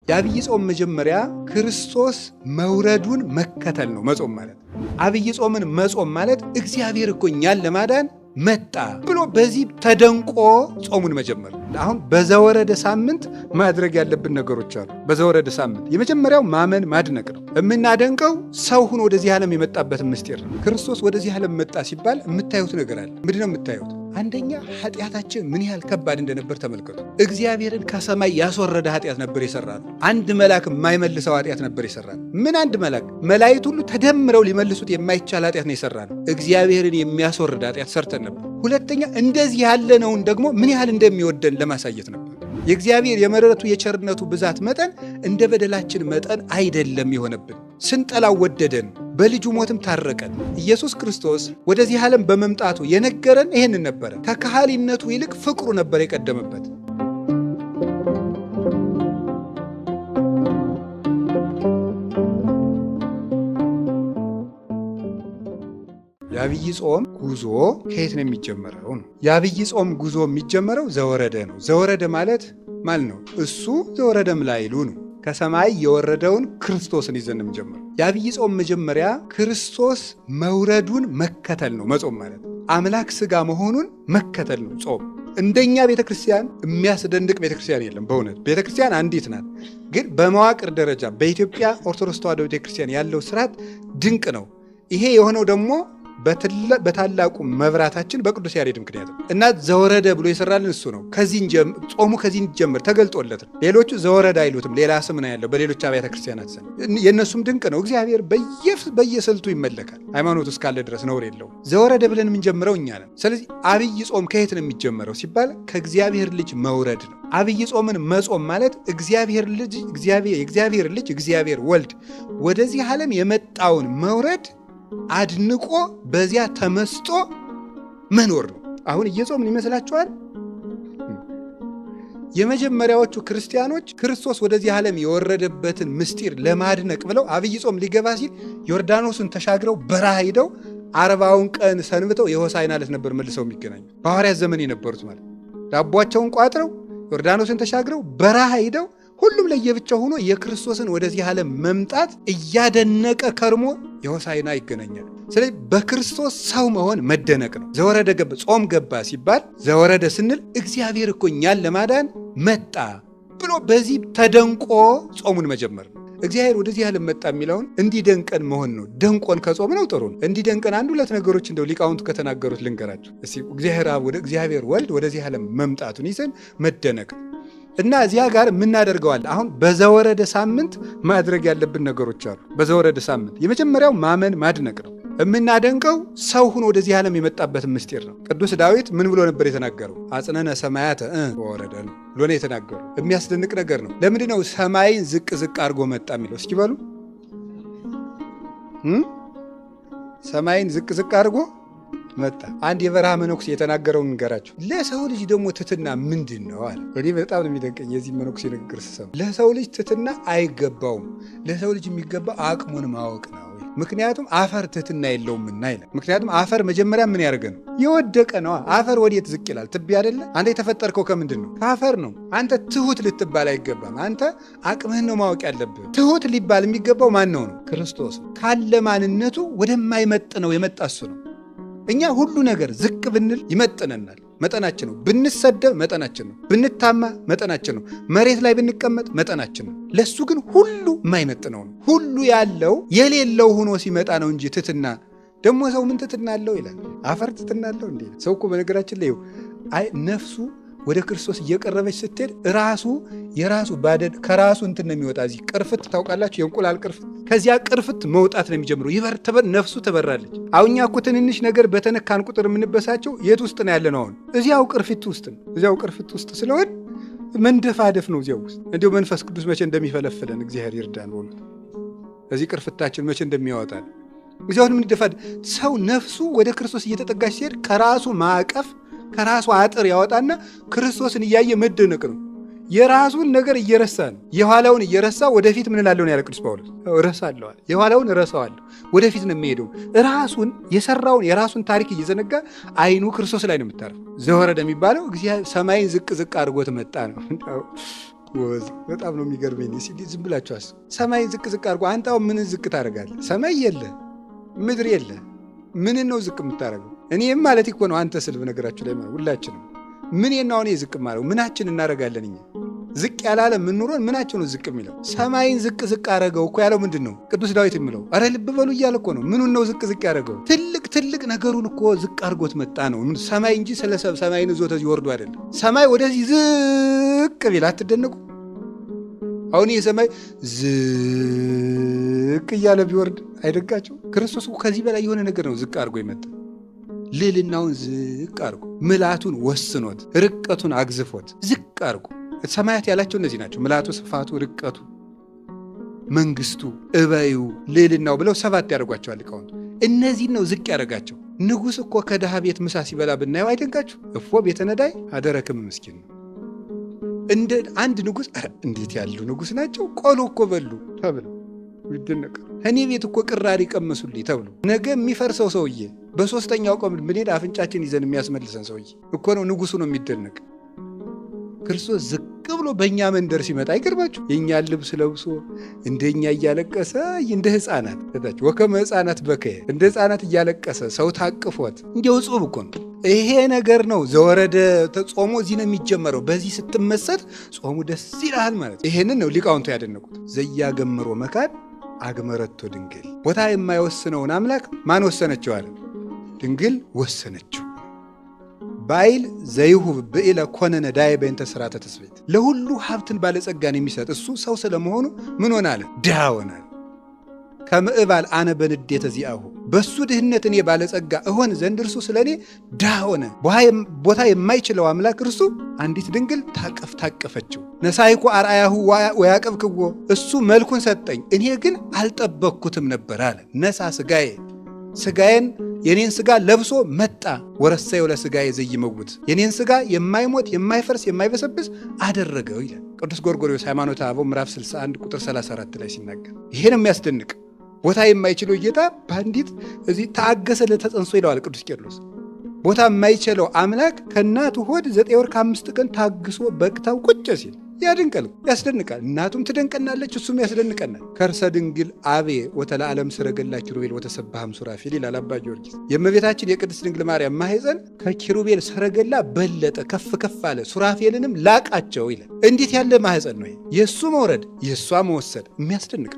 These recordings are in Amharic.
የአብይ ጾም መጀመሪያ ክርስቶስ መውረዱን መከተል ነው። መጾም ማለት አብይ ጾምን መጾም ማለት እግዚአብሔር እኮ እኛን ለማዳን መጣ ብሎ በዚህ ተደንቆ ጾሙን መጀመር። አሁን በዘወረደ ሳምንት ማድረግ ያለብን ነገሮች አሉ። በዘወረደ ሳምንት የመጀመሪያው ማመን ማድነቅ ነው። የምናደንቀው ሰው ሆኖ ወደዚህ ዓለም የመጣበትን ምስጢር ነው። ክርስቶስ ወደዚህ ዓለም መጣ ሲባል የምታዩት ነገር አለ። ምንድን ነው የምታዩት? አንደኛ ኃጢአታችን ምን ያህል ከባድ እንደነበር ተመልከቱ። እግዚአብሔርን ከሰማይ ያስወረደ ኃጢአት ነበር የሰራነው። አንድ መልአክ የማይመልሰው ኃጢአት ነበር የሰራነው። ምን አንድ መልአክ፣ መላእክት ሁሉ ተደምረው ሊመልሱት የማይቻል ኃጢአት ነው የሰራነው። እግዚአብሔርን የሚያስወርድ ኃጢአት ሰርተን ነበር። ሁለተኛ እንደዚህ ያለነውን ደግሞ ምን ያህል እንደሚወደን ለማሳየት ነበር። የእግዚአብሔር የምሕረቱ የቸርነቱ ብዛት መጠን እንደ በደላችን መጠን አይደለም የሆነብን። ስንጠላው ወደደን፣ በልጁ ሞትም ታረቀን። ኢየሱስ ክርስቶስ ወደዚህ ዓለም በመምጣቱ የነገረን ይሄንን ነበረ። ከካህሊነቱ ይልቅ ፍቅሩ ነበር የቀደመበት። የአብይ ጾም ጉዞ ከየት ነው የሚጀመረው ነው? የአብይ ጾም ጉዞ የሚጀመረው ዘወረደ ነው። ዘወረደ ማለት ማለት ነው እሱ ዘወረደም ላይሉ ነው። ከሰማይ የወረደውን ክርስቶስን ይዘን ነው የሚጀምረው። የአብይ ጾም መጀመሪያ ክርስቶስ መውረዱን መከተል ነው። መጾም ማለት አምላክ ሥጋ መሆኑን መከተል ነው ጾም። እንደኛ ቤተክርስቲያን የሚያስደንቅ ቤተክርስቲያን የለም። በእውነት ቤተክርስቲያን አንዲት ናት። ግን በመዋቅር ደረጃ በኢትዮጵያ ኦርቶዶክስ ተዋሕዶ ቤተክርስቲያን ያለው ስርዓት ድንቅ ነው። ይሄ የሆነው ደግሞ በታላቁ መብራታችን በቅዱስ ያሬድ ምክንያት ነው እና ዘወረደ ብሎ የሰራልን እሱ ነው። ጾሙ ከዚህ እንጀምር ተገልጦለት ነው። ሌሎቹ ዘወረደ አይሉትም፣ ሌላ ስም ነው ያለው በሌሎች አብያተ ክርስቲያናት ዘንድ። የእነሱም ድንቅ ነው። እግዚአብሔር በየስልቱ ይመለካል። ሃይማኖቱ እስካለ ድረስ ነውር የለውም። ዘወረደ ብለን የምንጀምረው እኛ ነን። ስለዚህ አብይ ጾም ከየት ነው የሚጀመረው ሲባል ከእግዚአብሔር ልጅ መውረድ ነው። አብይ ጾምን መጾም ማለት እግዚአብሔር ልጅ የእግዚአብሔር ልጅ እግዚአብሔር ወልድ ወደዚህ ዓለም የመጣውን መውረድ አድንቆ በዚያ ተመስጦ መኖር ነው። አሁን እየጾምን ይመስላችኋል? የመጀመሪያዎቹ ክርስቲያኖች ክርስቶስ ወደዚህ ዓለም የወረደበትን ምስጢር ለማድነቅ ብለው አብይ ጾም ሊገባ ሲል ዮርዳኖስን ተሻግረው በረሃ ሂደው 40ውን ቀን ሰንብተው የሆሳዕና ዕለት ነበር መልሰው የሚገናኙት። በሐዋርያት ዘመን የነበሩት ማለት ዳቧቸውን ቋጥረው ዮርዳኖስን ተሻግረው በረሃ ሂደው ሁሉም ለየብቻው ሆኖ የክርስቶስን ወደዚህ ዓለም መምጣት እያደነቀ ከርሞ የሆሳዕና ይገናኛል። ስለዚህ በክርስቶስ ሰው መሆን መደነቅ ነው። ዘወረደ ገባ ጾም ገባ ሲባል ዘወረደ ስንል እግዚአብሔር እኮ እኛን ለማዳን መጣ ብሎ በዚህ ተደንቆ ጾሙን መጀመር ነው። እግዚአብሔር ወደዚህ ዓለም መጣ የሚለውን እንዲደንቀን መሆን ነው። ደንቆን ከጾም ነው ጥሩ ነው። እንዲደንቀን አንድ ሁለት ነገሮች እንደው ሊቃውንቱ ከተናገሩት ልንገራቸው እስኪ። እግዚአብሔር አብ ወደ እግዚአብሔር ወልድ ወደዚህ ዓለም መምጣቱን ይዘን መደነቅ እና እዚያ ጋር የምናደርገዋል። አሁን በዘወረደ ሳምንት ማድረግ ያለብን ነገሮች አሉ። በዘወረደ ሳምንት የመጀመሪያው ማመን ማድነቅ ነው። የምናደንቀው ሰው ሆኖ ወደዚህ ዓለም የመጣበትን ምስጢር ነው። ቅዱስ ዳዊት ምን ብሎ ነበር የተናገረው? አጽነነ ሰማያተ ወረደ ነው ብሎ ነው የተናገረው። የሚያስደንቅ ነገር ነው። ለምንድን ነው ሰማይን ዝቅ ዝቅ አድርጎ መጣ የሚለው? እስኪ በሉ። ሰማይን ዝቅ ዝቅ አድርጎ መጣ። አንድ የበረሃ መነኩሴ የተናገረውን ንገራቸው። ለሰው ልጅ ደግሞ ትትና ምንድን ነው አለ። እኔ በጣም ነው የሚደንቀኝ የዚህ መነኩሴ ንግግር ስሰማ። ለሰው ልጅ ትትና አይገባውም። ለሰው ልጅ የሚገባው አቅሙን ማወቅ ነው። ምክንያቱም አፈር ትትና የለውምና ይላል። ምክንያቱም አፈር መጀመሪያ ምን ያደርገ ነው? የወደቀ ነው። አፈር ወዴት ዝቅ ይላል? ትቢያ አይደለ? አንተ የተፈጠርከው ከምንድን ነው? ከአፈር ነው። አንተ ትሁት ልትባል አይገባም። አንተ አቅምህን ነው ማወቅ ያለብህ። ትሁት ሊባል የሚገባው ማን ነው? ነው ክርስቶስ። ካለ ማንነቱ ወደማይመጥነው የመጣ እሱ ነው። እኛ ሁሉ ነገር ዝቅ ብንል ይመጥነናል፣ መጠናችን ነው። ብንሰደብ መጠናችን ነው። ብንታማ መጠናችን ነው። መሬት ላይ ብንቀመጥ መጠናችን ነው። ለሱ ግን ሁሉ የማይመጥነው ነው። ሁሉ ያለው የሌለው ሆኖ ሲመጣ ነው እንጂ ትትና ደግሞ ሰው ምን ትትና አለው ይላል። አፈር ትትና አለው እንዴ? ሰው እኮ በነገራችን ላይ አይ ነፍሱ ወደ ክርስቶስ እየቀረበች ስትሄድ ራሱ የራሱ ባደድ ከራሱ እንትን ነው የሚወጣ። እዚህ ቅርፍት ታውቃላችሁ፣ የእንቁላል ቅርፍት። ከዚያ ቅርፍት መውጣት ነው የሚጀምረው። ነፍሱ ትበራለች። አሁን እኛ እኮ ትንንሽ ነገር በተነካን ቁጥር የምንበሳቸው የት ውስጥ ነው ያለነው? አሁን እዚያው ቅርፊት ውስጥ ነው። እዚያው ቅርፊት ውስጥ ስለሆን መንደፋደፍ ነው እዚያው ውስጥ። እንዲሁ መንፈስ ቅዱስ መቼ እንደሚፈለፍለን እግዚአብሔር ይርዳን። በእውነት እዚህ ቅርፍታችን መቼ እንደሚያወጣን እዚያውን የምንደፋደ ሰው ነፍሱ ወደ ክርስቶስ እየተጠጋች ሲሄድ ከራሱ ማዕቀፍ ከራሱ አጥር ያወጣና ክርስቶስን እያየ መደነቅ ነው። የራሱን ነገር እየረሳ ነው። የኋላውን እየረሳ ወደፊት ምን እላለሁ ነው ያለ ቅዱስ ጳውሎስ። እረሳለሁ አለ። የኋላውን እረሳዋለሁ፣ ወደፊት ነው የሚሄደው። ራሱን የሰራውን የራሱን ታሪክ እየዘነጋ አይኑ ክርስቶስ ላይ ነው የምታርፍ። ዘወረደ የሚባለው እግዚአብሔር ሰማይን ዝቅ ዝቅ አድርጎት መጣ ነው። ወዝ በጣም ነው የሚገርመኝ። ዝም ብላችሁ አስቡ። ሰማይን ዝቅ ዝቅ አድርጎ አንተ አሁን ምንን ዝቅ ታደርጋለህ? ሰማይ የለ፣ ምድር የለ፣ ምንን ነው ዝቅ የምታደርገው? እኔም ማለት እኮ ነው አንተ ስል በነገራችሁ ላይ ሁላችንም ምን ነው እኔ ዝቅ ማረው ምናችን እናደርጋለን? እኛ ዝቅ ያላለ ምን ኑሮን ምናችን ነው ዝቅ የሚለው? ሰማይን ዝቅ ዝቅ አደረገው እኮ ያለው ምንድን ነው ቅዱስ ዳዊት የሚለው? አረ ልብ በሉ እያለ እኮ ነው። ምኑን ነው ዝቅ ዝቅ ያደረገው? ትልቅ ትልቅ ነገሩን እኮ ዝቅ አድርጎት መጣ ነው ሰማይ እንጂ ስለ ሰማይን ይዞ ተዚህ ወርዶ አይደለም። ሰማይ ወደዚህ ዝቅ ቢል አትደነቁ? አሁን ይህ ሰማይ ዝቅ እያለ ቢወርድ አይደንቃችሁ? ክርስቶስ ከዚህ በላይ የሆነ ነገር ነው ዝቅ አድርጎ የመጣ። ልዕልናውን ዝቅ አድርጎ፣ ምላቱን ወስኖት፣ ርቀቱን አግዝፎት ዝቅ አድርጎ። ሰማያት ያላቸው እነዚህ ናቸው። ምላቱ፣ ስፋቱ፣ ርቀቱ፣ መንግስቱ፣ እበዩ፣ ልዕልናው ብለው ሰባት ያደርጓቸዋል ሊቃውንቱ። እነዚህን ነው ዝቅ ያደረጋቸው። ንጉሥ እኮ ከድሃ ቤት ምሳ ሲበላ ብናየው አይደንቃችሁ? እፎ ቤተ ነዳይ አደረክም ምስኪን ነው። እንደ አንድ ንጉሥ እንዴት ያሉ ንጉሥ ናቸው፣ ቆሎ እኮ በሉ ተብለው ይደነቃል። እኔ ቤት እኮ ቅራሪ ቀመሱልኝ ተብሎ ነገ የሚፈርሰው ሰውዬ በሶስተኛው ቀን ብንሄድ አፍንጫችን ይዘን የሚያስመልሰን ሰውዬ እኮ ነው። ንጉሱ ነው የሚደነቅ። ክርስቶስ ዝቅ ብሎ በእኛ መንደር ሲመጣ አይገርማችሁ? የእኛን ልብስ ለብሶ እንደኛ እያለቀሰ እንደ ሕፃናት ወከመ ሕፃናት በከየ እንደ ሕፃናት እያለቀሰ ሰው ታቅፎት እንዲያው ጾም እኮ ነው። ይሄ ነገር ነው ዘወረደ ጾሙ እዚህ ነው የሚጀመረው። በዚህ ስትመሰጥ ጾሙ ደስ ይልሃል ማለት። ይሄንን ነው ሊቃውንቱ ያደነቁት። ዘያገምሮ መካን አግመረቶ ድንግል፣ ቦታ የማይወስነውን አምላክ ማን ወሰነችው አለ? ድንግል ወሰነችው። ባይል ዘይሁብ ብኢለ ኮነ ነዳየ በእንተ ሥርዓተ ትስብእት፣ ለሁሉ ሀብትን ባለጸጋን የሚሰጥ እሱ ሰው ስለመሆኑ ምን ሆነ አለ? ድሃ ሆነ። ከምዕባል አነ በንዴተ ዚአሁ፣ በሱ ድህነት እኔ ባለጸጋ እሆን ዘንድ እርሱ ስለ እኔ ድሃ ሆነ። ቦታ የማይችለው አምላክ እርሱ አንዲት ድንግል ታቀፍ ታቀፈችው። ነሳይኩ አርአያሁ ወያቀብክዎ፣ እሱ መልኩን ሰጠኝ እኔ ግን አልጠበቅኩትም ነበር አለ። ነሳ ስጋዬ፣ ስጋዬን የኔን ስጋ ለብሶ መጣ። ወረሰዮ ለስጋዬ ዘይመውት፣ የኔን ስጋ የማይሞት የማይፈርስ የማይበሰብስ አደረገው ይላል ቅዱስ ጎርጎርዮስ ሃይማኖተ አበው ምዕራፍ 61 ቁጥር 34 ላይ ሲናገር። ይሄ ነው የሚያስደንቅ። ቦታ የማይችለው ጌታ በአንዲት እዚህ ታገሰ ለተጸንሶ ይለዋል ቅዱስ ቄርሎስ። ቦታ የማይችለው አምላክ ከእናቱ ሆድ 9 ወር ከ5 ቀን ታግሶ በቅታው ቁጭ ሲል ያድንቃል፣ ያስደንቃል። እናቱም ትደንቀናለች፣ እሱም ያስደንቀናል። ከርሰ ድንግል አቤ ወተለዓለም ሰረገላ ኪሩቤል ወተሰባህም ሱራፌል ይላል አባ ጊዮርጊስ። የእመቤታችን የቅድስት ድንግል ማርያም ማህፀን ከኪሩቤል ሰረገላ በለጠ፣ ከፍ ከፍ አለ፣ ሱራፌልንም ላቃቸው ይላል። እንዴት ያለ ማህፀን ነው! የእሱ መውረድ የእሷ መወሰድ የሚያስደንቅ።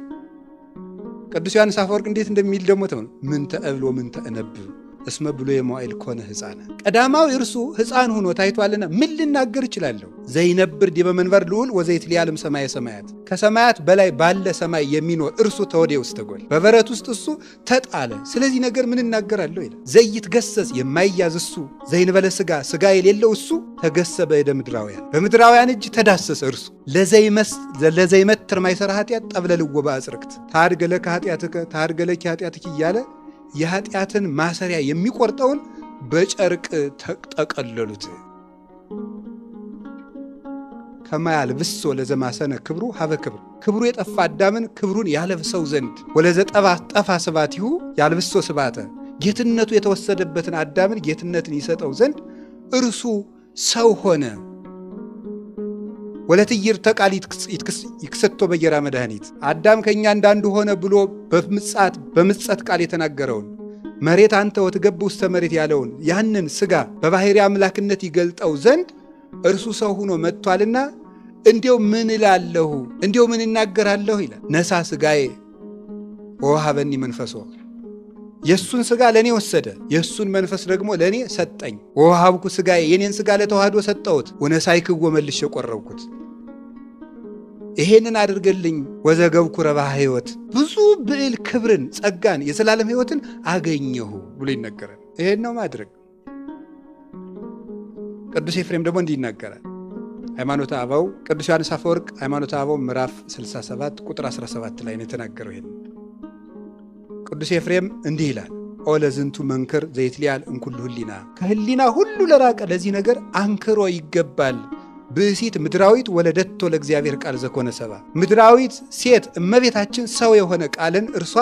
ቅዱስ ዮሐንስ አፈወርቅ እንዴት እንደሚል ደግሞ ተመ ምን ተእብሎ ምን ተእነብብ እስመ ብሎ የመዋዕል ኮነ ሕፃነ፣ ቀዳማዊ እርሱ ሕፃን ሆኖ ታይቷልና ምን ልናገር እችላለሁ? ዘይነብር ዲበ መንበር ልዑል ወዘይትለዓለም ሰማየ ሰማያት፣ ከሰማያት በላይ ባለ ሰማይ የሚኖር እርሱ ተወዴ ውስተ ጎል፣ በበረት ውስጥ እሱ ተጣለ። ስለዚህ ነገር ምን እናገራለሁ ይላል። ዘይትገሰጽ የማይያዝ እሱ፣ ዘይንበለ ስጋ ስጋ የሌለው እሱ ተገሰ በእደ ምድራውያን፣ በምድራውያን እጅ ተዳሰሰ እርሱ። ለዘይመትር ማይሰራ ኃጢአት ጠብለልዎ በአጽርቅት፣ ታድገ ለከ ኃጢአትከ ታድገ ለኪ ኃጢአትኪ እያለ የኃጢአትን ማሰሪያ የሚቆርጠውን በጨርቅ ጠቀለሉት። ከማያልብሶ ለዘማሰነ ክብሩ ሀበ ክብር፣ ክብሩ የጠፋ አዳምን ክብሩን ያለብሰው ዘንድ፣ ወለዘጠፋ ጠፋ ስባቲሁ ያልብሶ ስባተ፣ ጌትነቱ የተወሰደበትን አዳምን ጌትነትን ይሰጠው ዘንድ እርሱ ሰው ሆነ። ወለትይር ተቃል ይክሰቶ በየራ መድኃኒት፣ አዳም ከኛ እንዳንዱ ሆነ ብሎ በምጸት ቃል የተናገረውን፣ መሬት አንተ ወትገብ ውስተ መሬት ያለውን ያንን ስጋ በባሕሪ አምላክነት ይገልጠው ዘንድ እርሱ ሰው ሆኖ መጥቷልና እንዲያው ምን እላለሁ እንዲያው ምን እናገራለሁ ይላል። ነሳ ስጋዬ ወወሀበኒ መንፈሶ፣ የእሱን ስጋ ለእኔ ወሰደ፣ የእሱን መንፈስ ደግሞ ለእኔ ሰጠኝ። ወወሀብኩ ስጋዬ፣ የኔን ስጋ ለተዋህዶ ሰጠሁት። ወነሳይክዎ፣ መልሼ ቆረብኩት። ይሄንን አድርገልኝ። ወዘገብኩ ረባህ ሕይወት፣ ብዙ ብዕል ክብርን ጸጋን የዘላለም ሕይወትን አገኘሁ ብሎ ይነገራል። ይሄን ነው ማድረግ። ቅዱስ ኤፍሬም ደግሞ እንዲህ ይናገራል። ሃይማኖተ አበው ቅዱስ ዮሐንስ አፈወርቅ ሃይማኖተ አበው ምዕራፍ 67 ቁጥር 17 ላይ ነው የተናገረው። ይሄን ቅዱስ ኤፍሬም እንዲህ ይላል። ኦ ለዝንቱ መንክር ዘይትሊያል እንኩሉ ህሊና፣ ከህሊና ሁሉ ለራቀ ለዚህ ነገር አንክሮ ይገባል። ብእሲት ምድራዊት ወለደቶ ለእግዚአብሔር ቃል ዘኮነ ሰባ፣ ምድራዊት ሴት እመቤታችን ሰው የሆነ ቃልን እርሷ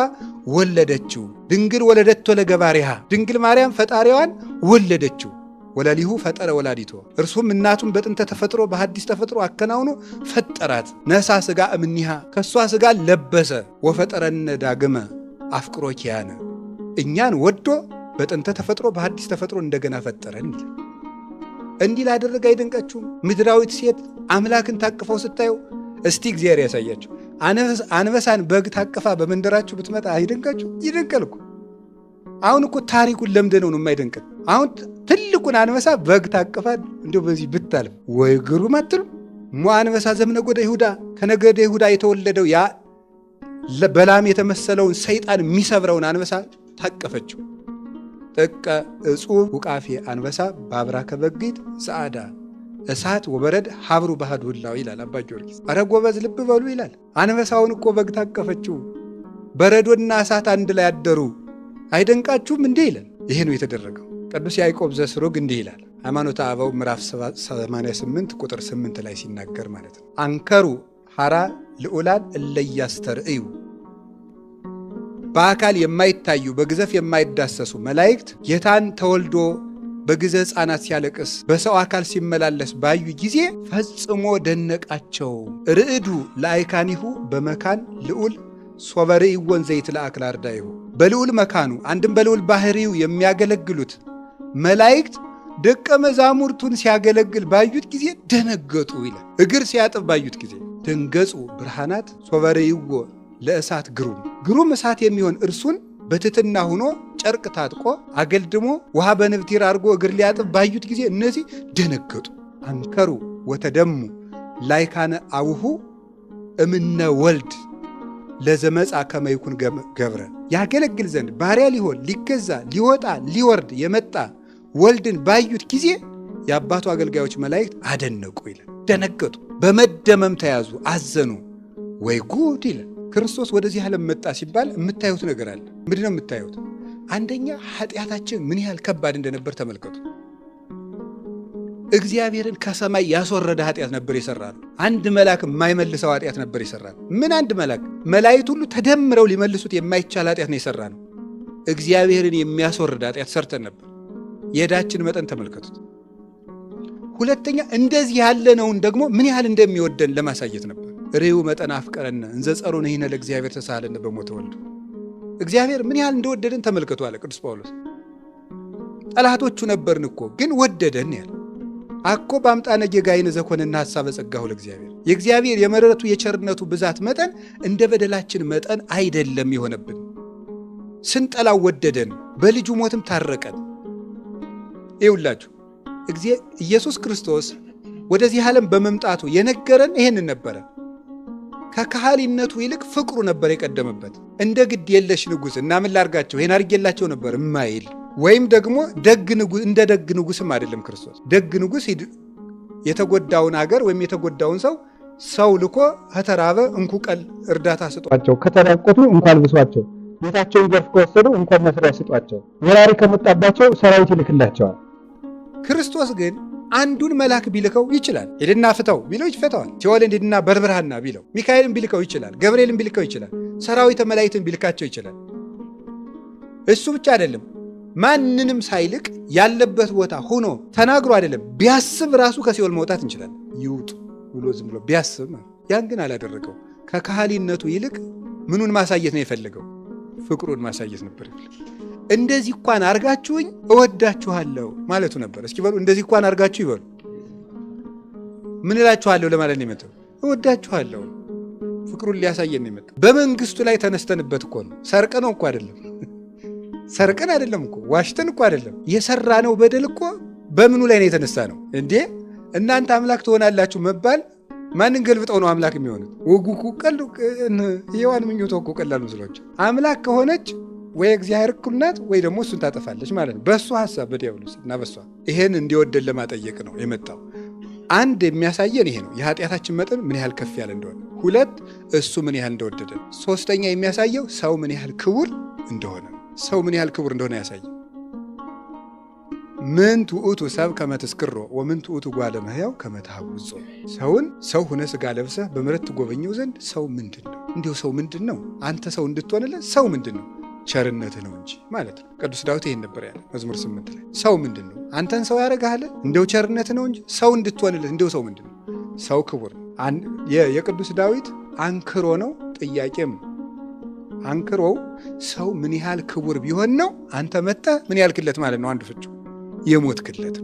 ወለደችው። ድንግል ወለደቶ ለገባሪሃ፣ ድንግል ማርያም ፈጣሪዋን ወለደችው። ወለሊሁ ፈጠረ ወላዲቶ፣ እርሱም እናቱን በጥንተ ተፈጥሮ በሐዲስ ተፈጥሮ አከናውኖ ፈጠራት። ነሳ ስጋ እምኒሃ፣ ከእሷ ስጋ ለበሰ። ወፈጠረነ ዳግመ አፍቅሮ ኪያነ፣ እኛን ወዶ በጥንተ ተፈጥሮ በሐዲስ ተፈጥሮ እንደገና ፈጠረን። እንዲህ ላደረገ አይደንቃችሁም? ምድራዊት ሴት አምላክን ታቅፈው ስታዩ እስቲ እግዚአብሔር ያሳያችሁ። አንበሳን በግ ታቅፋ በመንደራችሁ ብትመጣ አይደንቃችሁ? ይደንቃል እኮ። አሁን እኮ ታሪኩን ለምደነው ነው የማይደንቅን። አሁን ትልቁን አንበሳ በግ ታቅፋ እንዲሁ በዚህ ብታልፍ ወይ ግሩም አትሉ? ሞ አንበሳ ዘእምነገደ ይሁዳ፣ ከነገደ ይሁዳ የተወለደው ያ በላም የተመሰለውን ሰይጣን የሚሰብረውን አንበሳ ታቀፈችው። ጥቀ እጹብ ውቃፌ አንበሳ በአብራከ በጊት ሰዓዳ እሳት ወበረድ ሀብሩ ባህድ ሁላው ይላል አባ ጊዮርጊስ። ኧረ ጎበዝ ልብ በሉ ይላል። አንበሳውን እኮ በግ ታቀፈችው። በረዶና እሳት አንድ ላይ አደሩ። አይደንቃችሁም እንዴ ይላል። ይሄ ነው የተደረገው። ቅዱስ ያዕቆብ ዘስሩግ እንዲህ ይላል። ሃይማኖተ አበው ምዕራፍ 88 ቁጥር 8 ላይ ሲናገር ማለት ነው። አንከሩ ሐራ ልዑላን እለያስተርእዩ፣ በአካል የማይታዩ በግዘፍ የማይዳሰሱ መላእክት ጌታን ተወልዶ በጊዜ ሕፃናት ሲያለቅስ በሰው አካል ሲመላለስ ባዩ ጊዜ ፈጽሞ ደነቃቸው። ርዕዱ ለአይካኒሁ በመካን ልዑል ሶበ ርእይዎን ዘይትለአክ ለአርዳኢሁ፣ በልዑል መካኑ አንድም በልዑል ባህሪው የሚያገለግሉት መላእክት ደቀ መዛሙርቱን ሲያገለግል ባዩት ጊዜ ደነገጡ ይላል። እግር ሲያጥብ ባዩት ጊዜ ደንገጹ ብርሃናት ሶበ ርእይዎ ለእሳት ግሩም፣ ግሩም እሳት የሚሆን እርሱን በትሕትና ሆኖ ጨርቅ ታጥቆ አገልድሞ ውሃ በንብቲር አድርጎ እግር ሊያጥብ ባዩት ጊዜ እነዚህ ደነገጡ። አንከሩ ወተደሙ ላይካነ አውሁ እምነ ወልድ ለዘመጻ ከመይኩን ገብረ፣ ያገለግል ዘንድ ባሪያ ሊሆን ሊገዛ ሊወጣ ሊወርድ የመጣ ወልድን ባዩት ጊዜ የአባቱ አገልጋዮች መላእክት አደነቁ ይላል። ደነገጡ፣ በመደመም ተያዙ፣ አዘኑ። ወይ ጉድ ይላል። ክርስቶስ ወደዚህ ዓለም መጣ ሲባል የምታዩት ነገር አለ። ምንድን ነው የምታዩት? አንደኛ ኃጢአታችን ምን ያህል ከባድ እንደነበር ተመልከቱ። እግዚአብሔርን ከሰማይ ያስወረደ ኃጢአት ነበር የሰራነው። አንድ መልአክ የማይመልሰው ኃጢአት ነበር የሰራነው። ምን አንድ መልአክ፣ መላእክት ሁሉ ተደምረው ሊመልሱት የማይቻል ኃጢአት ነው የሰራነው። እግዚአብሔርን የሚያስወርድ ኃጢአት ሰርተን ነበር። የዕዳችን መጠን ተመልከቱት። ሁለተኛ እንደዚህ ያለነውን ደግሞ ምን ያህል እንደሚወደን ለማሳየት ነበር። ሬው መጠን አፍቀረነ እንዘ ጸሩነ ይህነ ለእግዚአብሔር ተሳሃለነ በሞተ ወልዱ። እግዚአብሔር ምን ያህል እንደወደደን ተመልከቱ አለ ቅዱስ ጳውሎስ። ጠላቶቹ ነበርን እኮ ግን ወደደን ያለ አኮ በአምጣነ ጌጋይነ ዘኮነና ሐሳበ ጸጋሁ ለእግዚአብሔር። የእግዚአብሔር የምሕረቱ የቸርነቱ ብዛት መጠን እንደ በደላችን መጠን አይደለም የሆነብን። ስንጠላው ወደደን፣ በልጁ ሞትም ታረቀን። ይውላችሁ ኢየሱስ ክርስቶስ ወደዚህ ዓለም በመምጣቱ የነገረን ይሄንን ነበረ። ከካህሊነቱ ይልቅ ፍቅሩ ነበር የቀደመበት። እንደ ግድ የለሽ ንጉሥ እና ምን ላርጋቸው ይሄን አድርጌላቸው ነበር እማይል ወይም ደግሞ ደግ ንጉሥ እንደ ደግ ንጉሥም አይደለም ክርስቶስ። ደግ ንጉሥ የተጎዳውን አገር ወይም የተጎዳውን ሰው ሰው ልኮ ከተራበ እንኩ ቀል እርዳታ ስጧቸው፣ ከተራቆቱ እንኳን አልብሷቸው፣ ቤታቸውን ዘርፍ ከወሰዱ እንኳን መስሪያ ስጧቸው፣ ወራሪ ከመጣባቸው ሰራዊት ይልክላቸዋል። ክርስቶስ ግን አንዱን መልአክ ቢልከው ይችላል። ሂድና ፍተው ቢለው ይፈተዋል። ሲኦልን ሂድና በርብርሃና ቢለው፣ ሚካኤልን ቢልከው ይችላል። ገብርኤልን ቢልከው ይችላል። ሰራዊተ መላእክትን ቢልካቸው ይችላል። እሱ ብቻ አይደለም፣ ማንንም ሳይልቅ ያለበት ቦታ ሆኖ ተናግሮ አይደለም ቢያስብ ራሱ ከሲኦል መውጣት እንችላለን። ይውጡ ብሎ ዝም ብሎ ቢያስብ፣ ያን ግን አላደረገው። ከካህሊነቱ ይልቅ ምኑን ማሳየት ነው የፈለገው? ፍቅሩን ማሳየት ነበር። እንደዚህ እንኳን አርጋችሁኝ እወዳችኋለሁ ማለቱ ነበር። እስኪ በሉ እንደዚህ እንኳን አርጋችሁ ይበሉ። ምን እላችኋለሁ ለማለት ነው የመጣው? እወዳችኋለሁ። ፍቅሩን ሊያሳየን ነው የመጣው። በመንግስቱ ላይ ተነስተንበት እኮ ነው። ሰርቀነው እኮ አይደለም፣ ሰርቀን አይደለም እኮ፣ ዋሽተን እኮ አይደለም። የሰራነው በደል እኮ በምኑ ላይ ነው የተነሳ ነው እንዴ? እናንተ አምላክ ትሆናላችሁ መባል ማንን ገልብጠው ነው አምላክ የሚሆኑት? ወጉ እኮ ቀሉ ሔዋን ምኞቷ እኮ ቀላል መስሏቸው አምላክ ከሆነች ወይ እግዚአብሔር እኩል ናት ወይ ደግሞ እሱን ታጠፋለች ማለት ነው። በእሱ ሀሳብ በዲያብሎስ እና በሷ ይሄን እንዲወደን ለማጠየቅ ነው የመጣው። አንድ የሚያሳየን ይሄ ነው፣ የኃጢአታችን መጠን ምን ያህል ከፍ ያለ እንደሆነ። ሁለት እሱ ምን ያህል እንደወደደን። ሶስተኛ የሚያሳየው ሰው ምን ያህል ክቡር እንደሆነ፣ ሰው ምን ያህል ክቡር እንደሆነ ያሳየ። ምን ትዑቱ ሰብ ከመትስክሮ ወምን ትዑቱ ጓለ እመሕያው ከመ ተሐውጾ። ሰውን ሰው ሁነ ስጋ ለብሰህ በምሕረት ትጎበኘው ዘንድ ሰው ምንድን ነው? እንዲሁ ሰው ምንድን ነው? አንተ ሰው እንድትሆንለት ሰው ምንድን ነው? ቸርነትህ ነው እንጂ ማለት ነው። ቅዱስ ዳዊት ይሄን ነበር ያለ መዝሙር 8 ላይ። ሰው ምንድን ነው አንተን ሰው ያደርግሃል? እንደው ቸርነትህ ነው እንጂ ሰው እንድትሆንልህ እንደው ሰው ምንድን ነው? ሰው ክቡር ነው። የቅዱስ ዳዊት አንክሮ ነው፣ ጥያቄም ነው። አንክሮው ሰው ምን ያህል ክቡር ቢሆን ነው አንተ መጥተህ ምን ያልክለት ማለት ነው። አንዱ ፍቹ የሞትክለት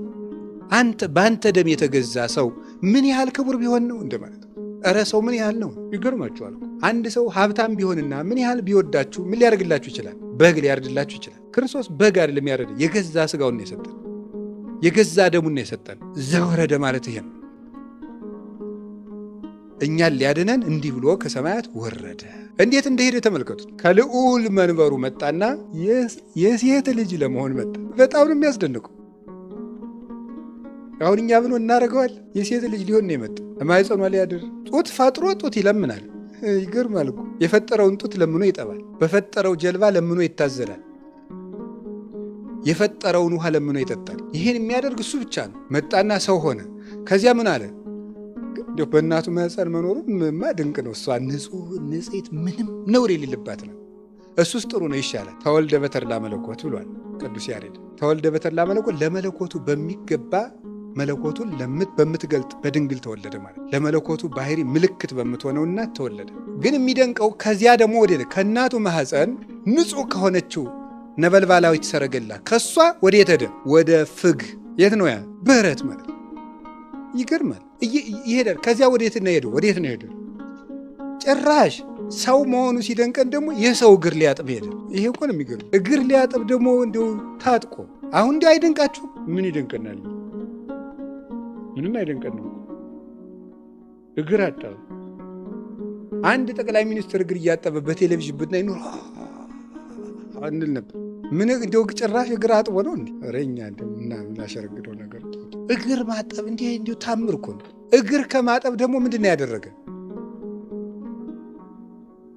አንተ በአንተ ደም የተገዛ ሰው ምን ያህል ክቡር ቢሆን ነው እንደማለት ነው። እረ ሰው ምን ያህል ነው? ይገርማችኋል። አንድ ሰው ሀብታም ቢሆንና ምን ያህል ቢወዳችሁ ምን ሊያደርግላችሁ ይችላል? በግ ሊያርድላችሁ ይችላል። ክርስቶስ በግ አይደለም ያረደ፣ የገዛ ስጋውን ነው የሰጠን፣ የገዛ ደሙን ነው የሰጠን። ዘወረደ ማለት ይሄ ነው። እኛን ሊያድነን እንዲህ ብሎ ከሰማያት ወረደ። እንዴት እንደሄደ ተመልከቱት። ከልዑል መንበሩ መጣና የሴት ልጅ ለመሆን መጣ። በጣም ነው የሚያስደንቀው። አሁን እኛ ብሎ እናደርገዋል። የሴት ልጅ ሊሆን ነው የመጣ። ማኅፀኗ ሊያድር ጡት ፈጥሮ ጡት ይለምናል። ይገርማል እኮ የፈጠረውን ጡት ለምኖ ይጠባል። በፈጠረው ጀልባ ለምኖ ይታዘላል። የፈጠረውን ውሃ ለምኖ ይጠጣል። ይህን የሚያደርግ እሱ ብቻ ነው። መጣና ሰው ሆነ። ከዚያ ምን አለ? በእናቱ ማኅፀን መኖሩ ማ ድንቅ ነው። እሷ ንጹሕ ንጽሕት፣ ምንም ነውር የሌለባት ነው። እሱስ ጥሩ ነው፣ ይሻላል። ተወልደ በተድላ መለኮት ብሏል ቅዱስ ያሬድ። ተወልደ በተድላ መለኮት ለመለኮቱ በሚገባ መለኮቱን በምትገልጥ በድንግል ተወለደ ማለት ለመለኮቱ ባህሪ ምልክት በምትሆነው እናት ተወለደ። ግን የሚደንቀው ከዚያ ደግሞ ወደ ከእናቱ ማኅፀን ንጹሕ ከሆነችው ነበልባላዊት ሰረገላ ከሷ ወደ የት ሄደ? ወደ ፍግ። የት ነው ያ? በረት ማለት ይገርማል። ይሄዳል። ከዚያ ወዴት ነው ሄደው? ወዴት ነው ሄደው? ጭራሽ ሰው መሆኑ ሲደንቀን ደግሞ የሰው እግር ሊያጥብ ሄደ። ይሄ እኮ ነው የሚገርም። እግር ሊያጥብ ደግሞ እንደው ታጥቆ አሁን እንዲሁ አይደንቃችሁ? ምን ይደንቀናል? ምንም አይደንቀንም። እግር አጠበ። አንድ ጠቅላይ ሚኒስትር እግር እያጠበ በቴሌቪዥን ብናይ ኑሮ እንል ነበር። ምን እንደው ጭራሽ እግር አጥቦ ነው እንዴ? ኧረ እኛ እንደው ምናሸረግደው ነገር እግር ማጠብ እንዲህ እንዲሁ ታምር እኮ ነው። እግር ከማጠብ ደግሞ ምንድን ነው ያደረገ?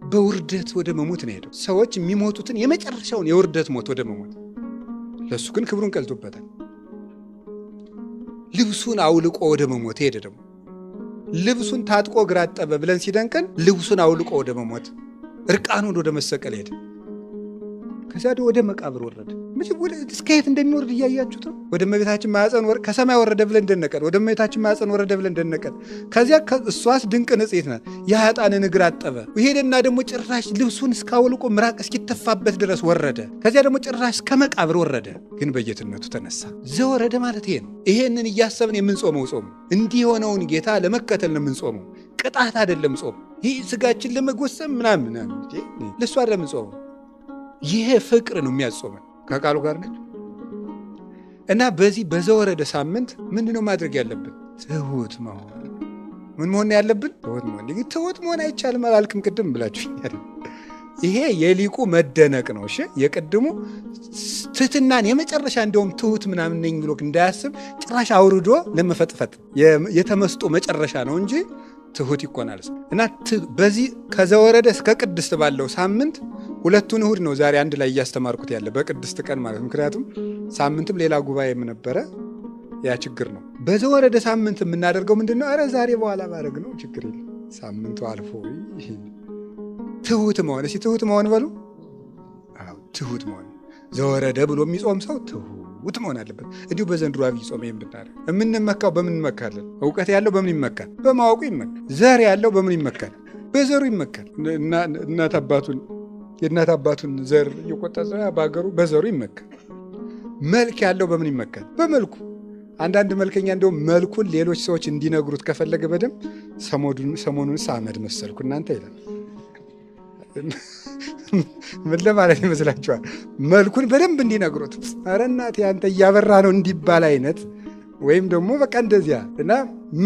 በውርደት ወደ መሞት ነው የሄደው። ሰዎች የሚሞቱትን የመጨረሻውን የውርደት ሞት ወደ መሞት፣ ለእሱ ግን ክብሩን ቀልጦበታል። ልብሱን አውልቆ ወደ መሞት ሄደ። ደግሞ ልብሱን ታጥቆ እግር አጠበ ብለን ሲደንቀን ልብሱን አውልቆ ወደ መሞት እርቃኑን ወደ መሰቀል ሄደ። ከዚያ ወደ መቃብር ወረደ። እስከ የት እንደሚወርድ እያያችሁት ነው። ወደ እመቤታችን ማኅፀን ከሰማይ ወረደ ብለን ደነቀን። ወደ እመቤታችን ማኅፀን ወረደ ብለን ደነቀን። ከዚያ እሷስ ድንቅ ንጽሕት ናት። የኃጥአንን እግር አጠበ። ሄደና ደግሞ ጭራሽ ልብሱን እስካወልቆ ምራቅ እስኪተፋበት ድረስ ወረደ። ከዚያ ደግሞ ጭራሽ እስከ መቃብር ወረደ። ግን በጌትነቱ ተነሳ። ዘወረደ ማለት ይሄ ነው። ይሄንን እያሰብን የምንጾመው ጾም እንዲህ የሆነውን ጌታ ለመከተል ነው የምንጾመው። ቅጣት አይደለም ጾም። ይህ ስጋችን ለመጎሰም ምናምን ለእሱ አይደለም የምንጾመው። ይሄ ፍቅር ነው የሚያጾመን። ከቃሉ ጋር ነች እና በዚህ በዘወረደ ሳምንት ምንድነው ማድረግ ያለብን? ትሁት መሆን። ምን መሆን ያለብን? ትሁት መሆን። ትሁት መሆን አይቻልም አላልክም ቅድም ብላችሁኛል። ይሄ የሊቁ መደነቅ ነው። እሺ የቅድሙ ትህትናን የመጨረሻ እንደውም ትሁት ምናምን ነኝ ብሎ እንዳያስብ ጭራሽ አውርዶ ለመፈጥፈጥ የተመስጦ መጨረሻ ነው እንጂ ትሁት ይኮናል። እና በዚህ ከዘወረደ እስከ ቅድስት ባለው ሳምንት ሁለቱን እሁድ ነው ዛሬ አንድ ላይ እያስተማርኩት ያለ በቅድስት ቀን ማለት ምክንያቱም ሳምንትም ሌላ ጉባኤም ነበረ። ያ ችግር ነው። በዘወረደ ሳምንት የምናደርገው ምንድን ነው? ኧረ ዛሬ በኋላ ባረግ ነው ችግር የለም። ሳምንቱ አልፎ ትሁት መሆን። እስኪ ትሁት መሆን በሉ። አዎ ትሁት መሆን። ዘወረደ ብሎ የሚጾም ሰው ትሁት መሆን አለበት። እንዲሁ በዘንድሮ አብይ ጾም ይሄን ብናደርግ የምንመካው በምን እንመካለን? እውቀት ያለው በምን ይመካል? በማወቁ ይመካል። ዘር ያለው በምን ይመካል? በዘሩ ይመካል። እናት አባቱን የእናት አባቱን ዘር እየቆጠረ በሀገሩ በዘሩ ይመካል። መልክ ያለው በምን ይመካል? በመልኩ። አንዳንድ መልከኛ እንደውም መልኩን ሌሎች ሰዎች እንዲነግሩት ከፈለገ በደንብ ሰሞኑን አመድ መሰልኩ እናንተ ይላል። ምን ለማለት ይመስላችኋል? መልኩን በደንብ እንዲነግሩት፣ ኧረ እናቴ አንተ እያበራ ነው እንዲባል አይነት ወይም ደግሞ በቃ እንደዚያ እና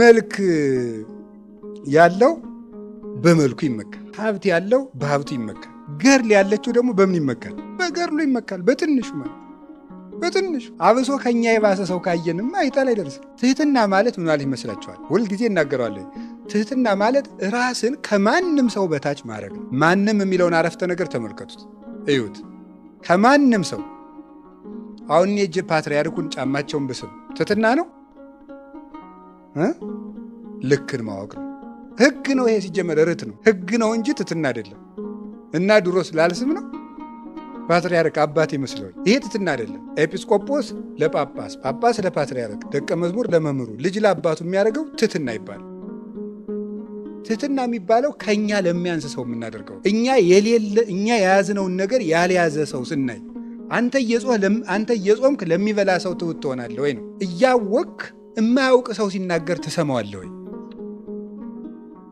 መልክ ያለው በመልኩ ይመካል። ሀብት ያለው በሀብቱ ይመካል። ገድል ያለችው ደግሞ በምን ይመካል? በገድሉ ይመካል። በትንሹ ማለት በትንሹ አብሶ ከኛ የባሰ ሰው ካየንማ አይጣል አይደርስም። ትህትና ማለት ምን ማለት ይመስላችኋል? ሁልጊዜ እናገረዋለን። ትህትና ማለት ራስን ከማንም ሰው በታች ማድረግ ነው። ማንም የሚለውን አረፍተ ነገር ተመልከቱት፣ እዩት። ከማንም ሰው አሁን እኔ እጅ ፓትርያርኩን ጫማቸውን ብስም ትህትና ነው? ልክን ማወቅ ነው። ህግ ነው። ይሄ ሲጀመር ርት ነው፣ ህግ ነው እንጂ ትህትና አይደለም። እና ድሮ ስላልስም ነው ፓትርያርክ አባት ይመስለዋል። ይሄ ትሕትና አይደለም። ኤጲስቆጶስ ለጳጳስ፣ ጳጳስ ለፓትርያርክ፣ ደቀ መዝሙር ለመምህሩ፣ ልጅ ለአባቱ የሚያደርገው ትሕትና ይባላል። ትሕትና የሚባለው ከኛ ለሚያንስ ሰው የምናደርገው እኛ የሌለ እኛ የያዝነውን ነገር ያልያዘ ሰው ስናይ አንተ እየጾምክ ለሚበላ ሰው ትሑት ትሆናለህ ወይ ነው። እያወቅክ የማያውቅ ሰው ሲናገር ትሰማዋለህ ወይ?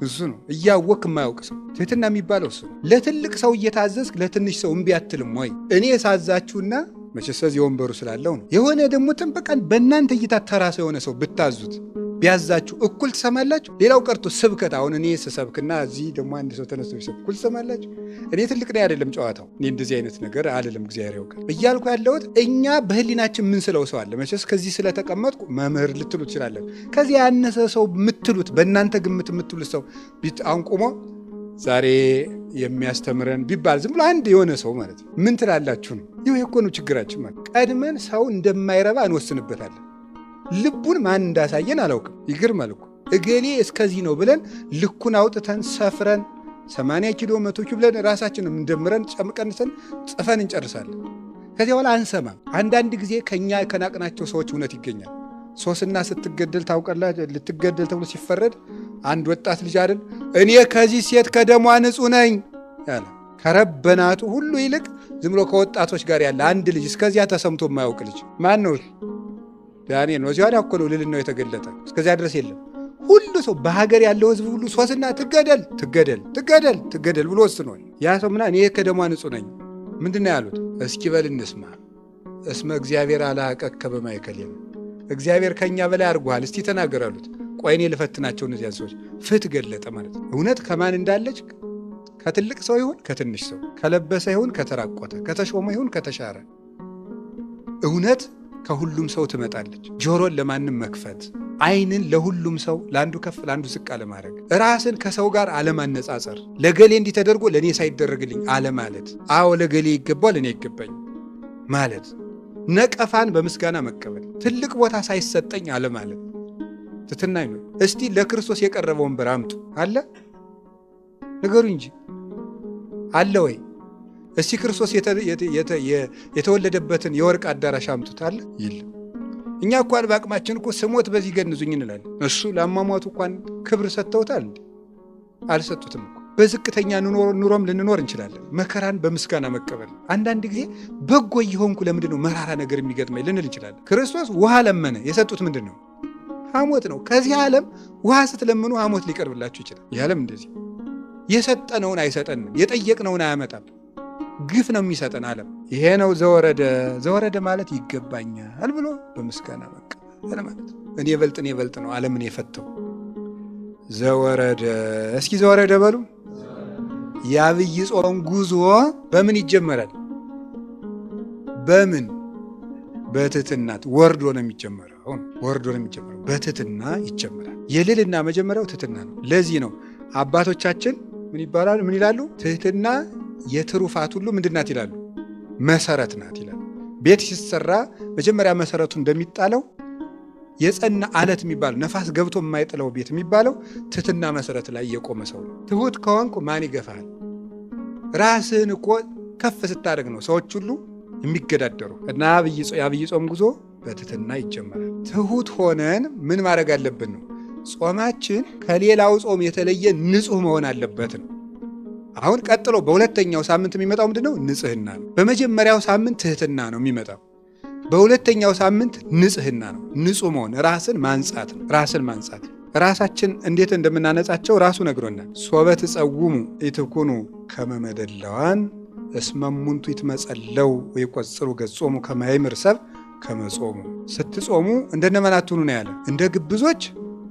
እሱ ነው። እያወቅክ የማያውቅ ሰው ትሕትና የሚባለው እሱ ነው። ለትልቅ ሰው እየታዘዝክ ለትንሽ ሰው እምቢ አትልም ወይ? እኔ ሳዛችሁና መቼስ እዚህ ወንበሩ ስላለው ነው። የሆነ ደግሞ በቃ በእናንተ እይታ ተራ ሰው የሆነ ሰው ብታዙት ቢያዛችሁ እኩል ትሰማላችሁ? ሌላው ቀርቶ ስብከት፣ አሁን እኔ ስሰብክና እዚህ ደግሞ አንድ ሰው ተነስቶ ቢሰብክ እኩል ትሰማላችሁ? እኔ ትልቅ ነኝ አይደለም ጨዋታው። እኔ እንደዚህ አይነት ነገር አልልም፣ እግዚአብሔር ያውቃል እያልኩ ያለሁት እኛ በህሊናችን ምን ስለው ሰው አለ። መቼስ ከዚህ ስለተቀመጥኩ መምህር ልትሉ ትችላላችሁ። ከዚህ ያነሰ ሰው የምትሉት በእናንተ ግምት የምትሉት ሰው አሁን ቆሞ ዛሬ የሚያስተምረን ቢባል ዝም ብሎ አንድ የሆነ ሰው ማለት ነው ምን ትላላችሁ ነው? ይህ እኮ ነው ችግራችን ማለት። ቀድመን ሰው እንደማይረባ እንወስንበታለን። ልቡን ማን እንዳሳየን አላውቅም። ይገርማል እኮ እገሌ እስከዚህ ነው ብለን ልኩን አውጥተን ሰፍረን 80 ኪሎ 100 ኪሎ ብለን ራሳችንን እንደምረን ጨምቀንሰን ጽፈን እንጨርሳለን። ከዚያ በኋላ አንሰማም። አንዳንድ ጊዜ ከኛ ከናቅናቸው ሰዎች እውነት ይገኛል። ሶስና ስትገደል ታውቃላችሁ። ልትገደል ተብሎ ሲፈረድ አንድ ወጣት ልጅ አይደል እኔ ከዚህ ሴት ከደሟ ንጹሕ ነኝ ያለ ከረበናቱ ሁሉ ይልቅ ዝም ብሎ ከወጣቶች ጋር ያለ አንድ ልጅ እስከዚያ ተሰምቶ የማያውቅ ልጅ ማን ነው? ዳንኤል ነው። እዚያ እኮ ነው ልዕልናው የተገለጠ። እስከዚያ ድረስ የለም። ሁሉ ሰው በሀገር ያለው ሕዝብ ሁሉ ሶስና ትገደል ትገደል ትገደል ትገደል ብሎ ወስኗል። ያ ሰው ምና እኔ ከደሟ ንጹሕ ነኝ ምንድን ነው ያሉት? እስኪ በል እንስማ። እስመ እግዚአብሔር አላቀከ በማእከሌነ፣ እግዚአብሔር ከእኛ በላይ አድርጎሃል፣ እስቲ ተናገር አሉት። ቆይ እኔ ልፈትናቸው እነዚያን ሰዎች። ፍት ገለጠ ማለት ነው። እውነት ከማን እንዳለች ከትልቅ ሰው ይሁን ከትንሽ ሰው፣ ከለበሰ ይሁን ከተራቆተ፣ ከተሾመ ይሁን ከተሻረ፣ እውነት ከሁሉም ሰው ትመጣለች። ጆሮን ለማንም መክፈት፣ ዓይንን ለሁሉም ሰው ለአንዱ ከፍ ለአንዱ ዝቅ አለማድረግ፣ ራስን ከሰው ጋር አለማነጻጸር፣ ለገሌ እንዲህ ተደርጎ ለእኔ ሳይደረግልኝ አለማለት፣ አዎ ለገሌ ይገባል እኔ ይገባኝ ማለት፣ ነቀፋን በምስጋና መቀበል፣ ትልቅ ቦታ ሳይሰጠኝ አለማለት ትሕትና ነው። እስቲ ለክርስቶስ የቀረበ ወንበር አምጡ አለ ነገሩ እንጂ አለ ወይ? እስቲ ክርስቶስ የተወለደበትን የወርቅ አዳራሽ አምጡት አለ? የለም። እኛ እንኳን በአቅማችን እኮ ስሞት በዚህ ገንዙኝ እንላለን። እሱ ለአሟሟቱ እንኳን ክብር ሰጥተውታል እንዴ? አልሰጡትም እኮ። በዝቅተኛ ኑሮም ልንኖር እንችላለን። መከራን በምስጋና መቀበል። አንዳንድ ጊዜ በጎ እየሆንኩ ለምንድን ነው መራራ ነገር የሚገጥመኝ ልንል እንችላለን። ክርስቶስ ውሃ ለመነ። የሰጡት ምንድን ነው? ሐሞት ነው። ከዚህ ዓለም ውሃ ስትለምኑ ሐሞት ሊቀርብላችሁ ይችላል። ይህ ዓለም እንደዚህ የሰጠነውን አይሰጠንም፣ የጠየቅነውን አያመጣም። ግፍ ነው የሚሰጠን ዓለም። ይሄ ነው ዘወረደ። ዘወረደ ማለት ይገባኛል ብሎ በምስጋና መቀበል ማለት ነው። እኔ በልጥ እኔ በልጥ ነው ዓለምን የፈተው። ዘወረደ። እስኪ ዘወረደ በሉ። የዐቢይ ጾም ጉዞ በምን ይጀመራል? በምን? በትሕትና ወርዶ ነው የሚጀመረው። ወርዶ ነው የሚጀመረው። በትሕትና ይጀመራል። የልዕልና መጀመሪያው ትሕትና ነው። ለዚህ ነው አባቶቻችን ምን ይባላሉ? ምን ይላሉ? ትሕትና የትሩፋት ሁሉ ምንድን ናት ይላሉ? መሰረት ናት ይላሉ። ቤት ሲሰራ መጀመሪያ መሰረቱ እንደሚጣለው የጸና አለት የሚባለው ነፋስ ገብቶ የማይጥለው ቤት የሚባለው ትሕትና መሰረት ላይ የቆመ ሰው ነው። ትሑት ከሆንኩ ማን ይገፋሃል? ራስህን እኮ ከፍ ስታደርግ ነው ሰዎች ሁሉ የሚገዳደሩ። እና የዐቢይ ጾም ጉዞ በትሕትና ይጀመራል። ትሑት ሆነን ምን ማድረግ አለብን ነው? ጾማችን ከሌላው ጾም የተለየ ንጹሕ መሆን አለበት ነው። አሁን ቀጥሎ በሁለተኛው ሳምንት የሚመጣው ምንድን ነው? ንጽህና ነው። በመጀመሪያው ሳምንት ትሕትና ነው የሚመጣው። በሁለተኛው ሳምንት ንጽህና ነው። ንጹሕ መሆን ራስን ማንጻት ነው። ራስን ማንጻት ራሳችን እንዴት እንደምናነጻቸው ራሱ ነግሮናል። ሶበ ትጸውሙ ኢትኩኑ ከመ መደለዋን እስመ እሙንቱ ይትመጸለው ወይቈጽሩ ገጾሙ ከመ ያእምር ሰብእ ከመ ጾሙ። ስትጾሙ እንደነማን አትሁኑ ነው ያለ? እንደ ግብዞች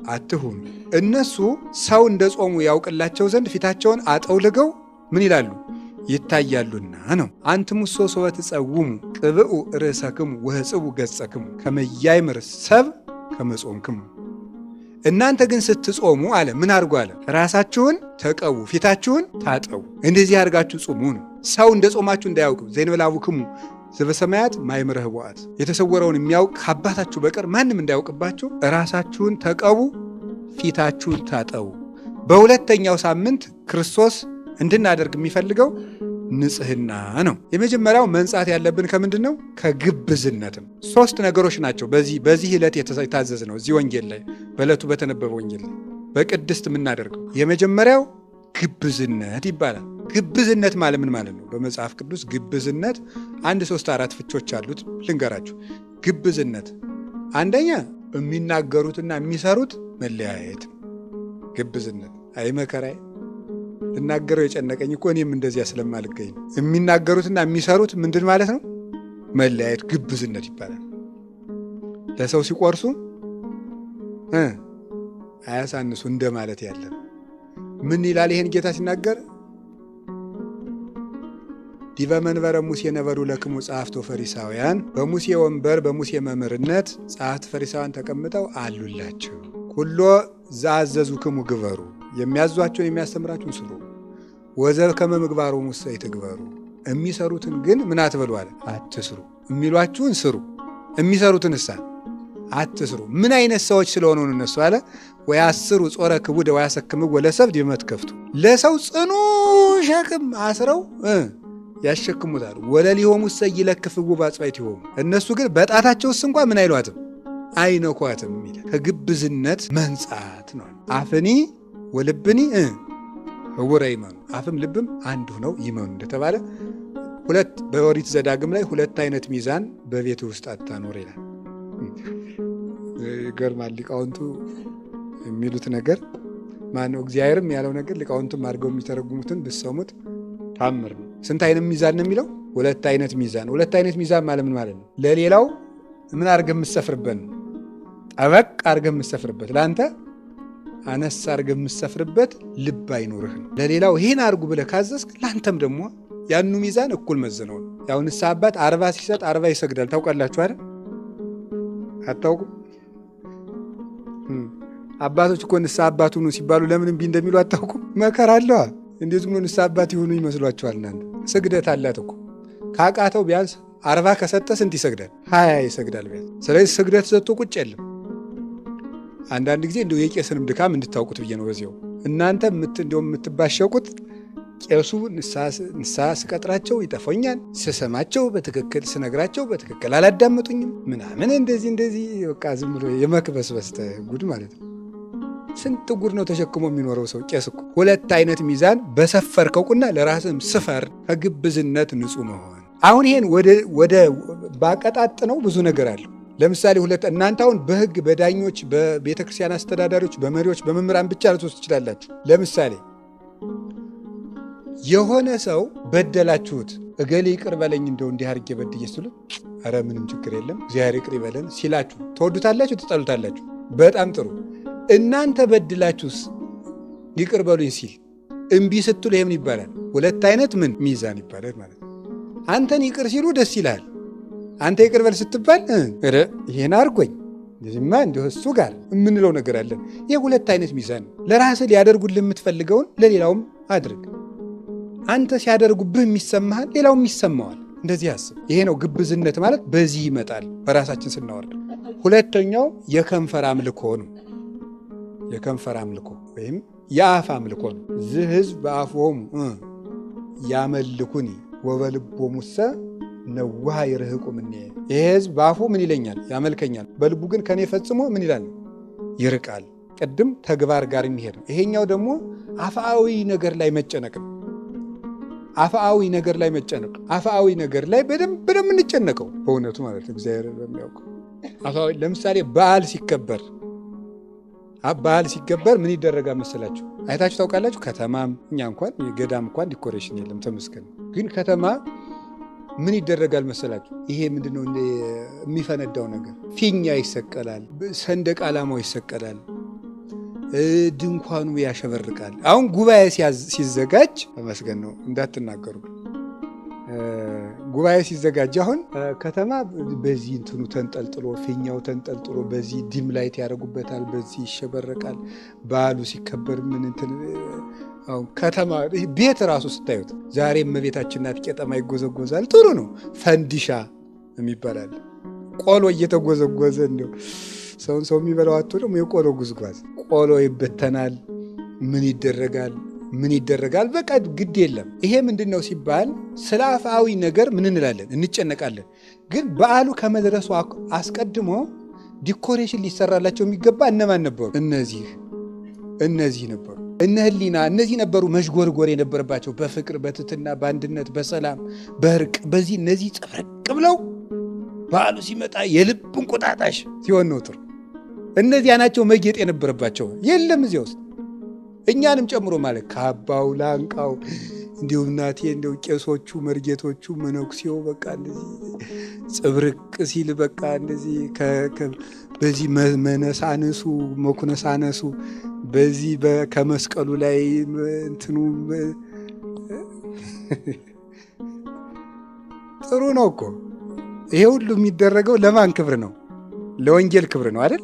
አትሁኑ። እነሱ ሰው እንደ ጾሙ ያውቅላቸው ዘንድ ፊታቸውን አጠውልገው ምን ይላሉ? ይታያሉና ነው። አንትሙሶ ሶበ ትጸውሙ ቅብኡ ርእሰክሙ ወህጽቡ ገጸክሙ ከመ ያእምር ሰብእ ከመ ጾምክሙ። እናንተ ግን ስትጾሙ አለ ምን አድርጉ አለ? ራሳችሁን ተቀቡ፣ ፊታችሁን ታጠቡ። እንደዚህ አድርጋችሁ ጹሙ ነው። ሰው እንደ ጾማችሁ እንዳያውቅ ዘእንበለ አቡክሙ ዘበሰማያት ማእምረ ኅቡአት፣ የተሰወረውን የሚያውቅ ከአባታችሁ በቀር ማንም እንዳያውቅባችሁ ራሳችሁን ተቀቡ፣ ፊታችሁን ታጠቡ። በሁለተኛው ሳምንት ክርስቶስ እንድናደርግ የሚፈልገው ንጽህና ነው። የመጀመሪያው መንጻት ያለብን ከምንድን ነው? ከግብዝነትም። ሶስት ነገሮች ናቸው በዚህ ዕለት የታዘዝ ነው። እዚህ ወንጌል ላይ በዕለቱ በተነበበ ወንጌል ላይ በቅድስት የምናደርገው የመጀመሪያው ግብዝነት ይባላል። ግብዝነት ማለት ምን ማለት ነው? በመጽሐፍ ቅዱስ ግብዝነት 1 3 4 ፍቾች አሉት፣ ልንገራችሁ። ግብዝነት አንደኛ የሚናገሩትና የሚሰሩት መለያየት። ግብዝነት አይ መከራዬ፣ ልናገረው የጨነቀኝ እኮ እኔም እንደዚያ ስለማልገኝ ነው። የሚናገሩትና የሚሰሩት ምንድን ማለት ነው? መለያየት ግብዝነት ይባላል። ለሰው ሲቆርሱ አያሳንሱ እንደማለት ያለ። ምን ይላል ይሄን ጌታ ሲናገር? ዲበ መንበረ ሙሴ ነበሩ ለክሙ ጸሐፍቶ ፈሪሳውያን፣ በሙሴ ወንበር በሙሴ መምህርነት ጸሐፍት ፈሪሳውያን ተቀምጠው አሉላችሁ። ኩሎ ዘአዘዙክሙ ግበሩ፣ የሚያዟቸውን የሚያስተምራችሁን ስሩ። ወዘከመ ምግባሮሙ ውስተ ይትግበሩ፣ የሚሰሩትን ግን ምን አትበሉ አለ፣ አትስሩ። የሚሏችሁን ስሩ፣ የሚሰሩትን እሳ አትስሩ። ምን አይነት ሰዎች ስለሆኑ እነሱ አለ? ወያስሩ ጾረ ክቡደ ወያሰክምዎ ለሰብእ ዲበ መትከፍቱ፣ ለሰው ጽኑ ሸክም አስረው ያሸክሙታል። ወለሊሆሙሰ ይለክፍዎ በአጽባኢቲሆሙ፣ እነሱ ግን በጣታቸውስ እንኳ ምን አይሏትም አይነኳትም ይላል። ከግብዝነት መንጻት ነው። አፍኒ ወልብኒ ህውረ ይመኑ፣ አፍም ልብም አንድ ሆነው ይመኑ እንደተባለ ሁለት በኦሪት ዘዳግም ላይ ሁለት አይነት ሚዛን በቤት ውስጥ አታኖር ይላል። ይገርማል። ሊቃውንቱ የሚሉት ነገር ማነው? እግዚአብሔርም ያለው ነገር ሊቃውንቱም አድርገው የሚተረጉሙትን ብትሰሙት ታምር ነው። ስንት አይነት ሚዛን ነው የሚለው? ሁለት አይነት ሚዛን። ሁለት አይነት ሚዛን ማለት ምን ማለት ነው? ለሌላው ምን አድርገህ የምትሰፍርበት ነው? ጠበቅ አድርገህ የምትሰፍርበት፣ ለአንተ አነስ አድርገህ የምትሰፍርበት ልብ አይኖርህ ነው። ለሌላው ይህን አድርጉ ብለህ ካዘዝክ ለአንተም ደግሞ ያኑ ሚዛን እኩል መዝነው ነው። ያው ንስሐ አባት 40 ሲሰጥ 40 ይሰግዳል። ታውቃላችሁ አይደል? አታውቁም? አባቶች እኮ ንስሐ አባት ሁኑ ሲባሉ ለምን እምቢ እንደሚሉ አታውቁም? መከራ አለዋ። እንዴት ብሎ ንስሐ አባት ይሁኑ ይመስሏችኋል እናንተ? ስግደት አላት እኮ። ካቃተው ቢያንስ 40 ከሰጠ ስንት ይሰግዳል? 20 ይሰግዳል ቢያንስ። ስለዚህ ስግደት ሰጥቶ ቁጭ የለም። አንዳንድ ጊዜ እንደው የቄስንም ድካም እንድታውቁት ብዬ ነው። በዚያው እናንተ እንደው የምትባሸቁት ቄሱ ንስሐ ስቀጥራቸው ይጠፋኛል፣ ስሰማቸው በትክክል ስነግራቸው በትክክል አላዳመጡኝም ምናምን እንደዚህ እንደዚህ በቃ ዝም ብሎ የመክበስበስ ጉድ ማለት ነው። ስንት ጉድ ነው ተሸክሞ የሚኖረው ሰው ቄስ እኮ። ሁለት አይነት ሚዛን በሰፈርከው ቁና ለራስም ስፈር። ከግብዝነት ንጹህ መሆን። አሁን ይሄን ወደ ባቀጣጥ ነው ብዙ ነገር አለው። ለምሳሌ ሁለት እናንተ አሁን በሕግ በዳኞች በቤተክርስቲያን አስተዳዳሪዎች በመሪዎች በመምህራን ብቻ ልትወስዱ ትችላላችሁ። ለምሳሌ የሆነ ሰው በደላችሁት፣ እገሌ ይቅር በለኝ እንደው እንዲህ አድርጌ በድዬ ስትሉት ኧረ ምንም ችግር የለም እግዚአብሔር ይቅር ይበለን ሲላችሁ ትወዱታላችሁ፣ ትጠሉታላችሁ? በጣም ጥሩ። እናንተ በድላችሁስ ይቅር በሉኝ ሲል እምቢ ስትሉ ይሄ ምን ይባላል? ሁለት አይነት ምን ሚዛን ይባላል ማለት ነው። አንተን ይቅር ሲሉ ደስ ይልሃል። አንተ ይቅር በል ስትባል ኧረ ይሄን አድርጎኝ እንደዚህማ እንደው እሱ ጋር የምንለው ነገር አለን። ይሄ ሁለት አይነት ሚዛን ነው። ለራስህ ሊያደርጉልህ የምትፈልገውን ለሌላውም አድርግ። አንተ ሲያደርጉብህ የሚሰማህን ሌላውም ይሰማዋል። እንደዚህ አስብ። ይሄ ነው ግብዝነት ማለት፣ በዚህ ይመጣል በራሳችን ስናወርድ። ሁለተኛው የከንፈር አምልኮ ነው። የከንፈር አምልኮ ወይም የአፍ አምልኮ ነው። ዝህ ህዝብ በአፍሆሙ ያመልኩኒ ወበልቦሙሰ ነዋሃ ይርህቁ እምኔ። ይሄ ህዝብ በአፉ ምን ይለኛል? ያመልከኛል፣ በልቡ ግን ከኔ ፈጽሞ ምን ይላል? ይርቃል። ቅድም ተግባር ጋር የሚሄድ ነው። ይሄኛው ደግሞ አፍአዊ ነገር ላይ መጨነቅ ነው። አፍአዊ ነገር ላይ መጨነቅ፣ አፍአዊ ነገር ላይ በደንብ ነው የምንጨነቀው በእውነቱ ማለት ነው። እግዚአብሔር በሚያውቀው አፍአዊ ለምሳሌ በዓል ሲከበር በዓል ሲከበር ምን ይደረጋል መሰላችሁ? አይታችሁ ታውቃላችሁ? ከተማም እኛ እንኳን ገዳም እንኳን decoration የለም ተመስገን። ግን ከተማ ምን ይደረጋል መሰላችሁ? ይሄ ምንድነው የሚፈነዳው ነገር? ፊኛ ይሰቀላል፣ ሰንደቅ ዓላማው ይሰቀላል፣ ድንኳኑ ያሸበርቃል። አሁን ጉባኤ ሲዘጋጅ ተመስገን ነው እንዳትናገሩ። ጉባኤ ሲዘጋጅ አሁን ከተማ በዚህ እንትኑ ተንጠልጥሎ ፊኛው ተንጠልጥሎ በዚህ dim light ያደርጉበታል፣ በዚህ ይሸበረቃል። በዓሉ ሲከበር ምን እንትን አሁን ከተማ ቤት ራሱ ስታዩት ዛሬ እመቤታችን ናት ቄጠማ ይጎዘጎዛል። ጥሩ ነው። ፈንዲሻ የሚባል አለ። ቆሎ እየተጎዘጎዘ እንደው ሰውን ሰው የሚበላው አጥቶ ደግሞ የቆሎ ጉዝጓዝ ቆሎ ይበተናል። ምን ይደረጋል? ምን ይደረጋል? በቃ ግድ የለም። ይሄ ምንድን ነው ሲባል ስለ አፍአዊ ነገር ምን እንላለን? እንጨነቃለን። ግን በዓሉ ከመድረሱ አስቀድሞ decoration ሊሰራላቸው የሚገባ እነማን ነበሩ? እነዚህ ነበሩ። እነ ህሊና እነዚህ ነበሩ መዥጎርጎር የነበረባቸው በፍቅር፣ በትህትና፣ በአንድነት፣ በሰላም፣ በእርቅ። በዚህ እነዚህ ጽብርቅ ብለው በዓሉ ሲመጣ የልብ እንቁጣጣሽ ሲሆን ነው ጥሩ። እነዚያ ናቸው መጌጥ የነበረባቸው። የለም እዚያ ውስጥ እኛንም ጨምሮ ማለት ካባው ላንቃው እንዲሁ እናቴ እንዲሁ ቄሶቹ መርጌቶቹ መነኩሴው በቃ እንደዚህ ጽብርቅ ሲል በቃ እንደዚህ በዚህ መነሳንሱ መኩነሳነሱ በዚህ ከመስቀሉ ላይ እንትኑ ጥሩ ነው እኮ። ይሄ ሁሉ የሚደረገው ለማን ክብር ነው? ለወንጌል ክብር ነው አይደል?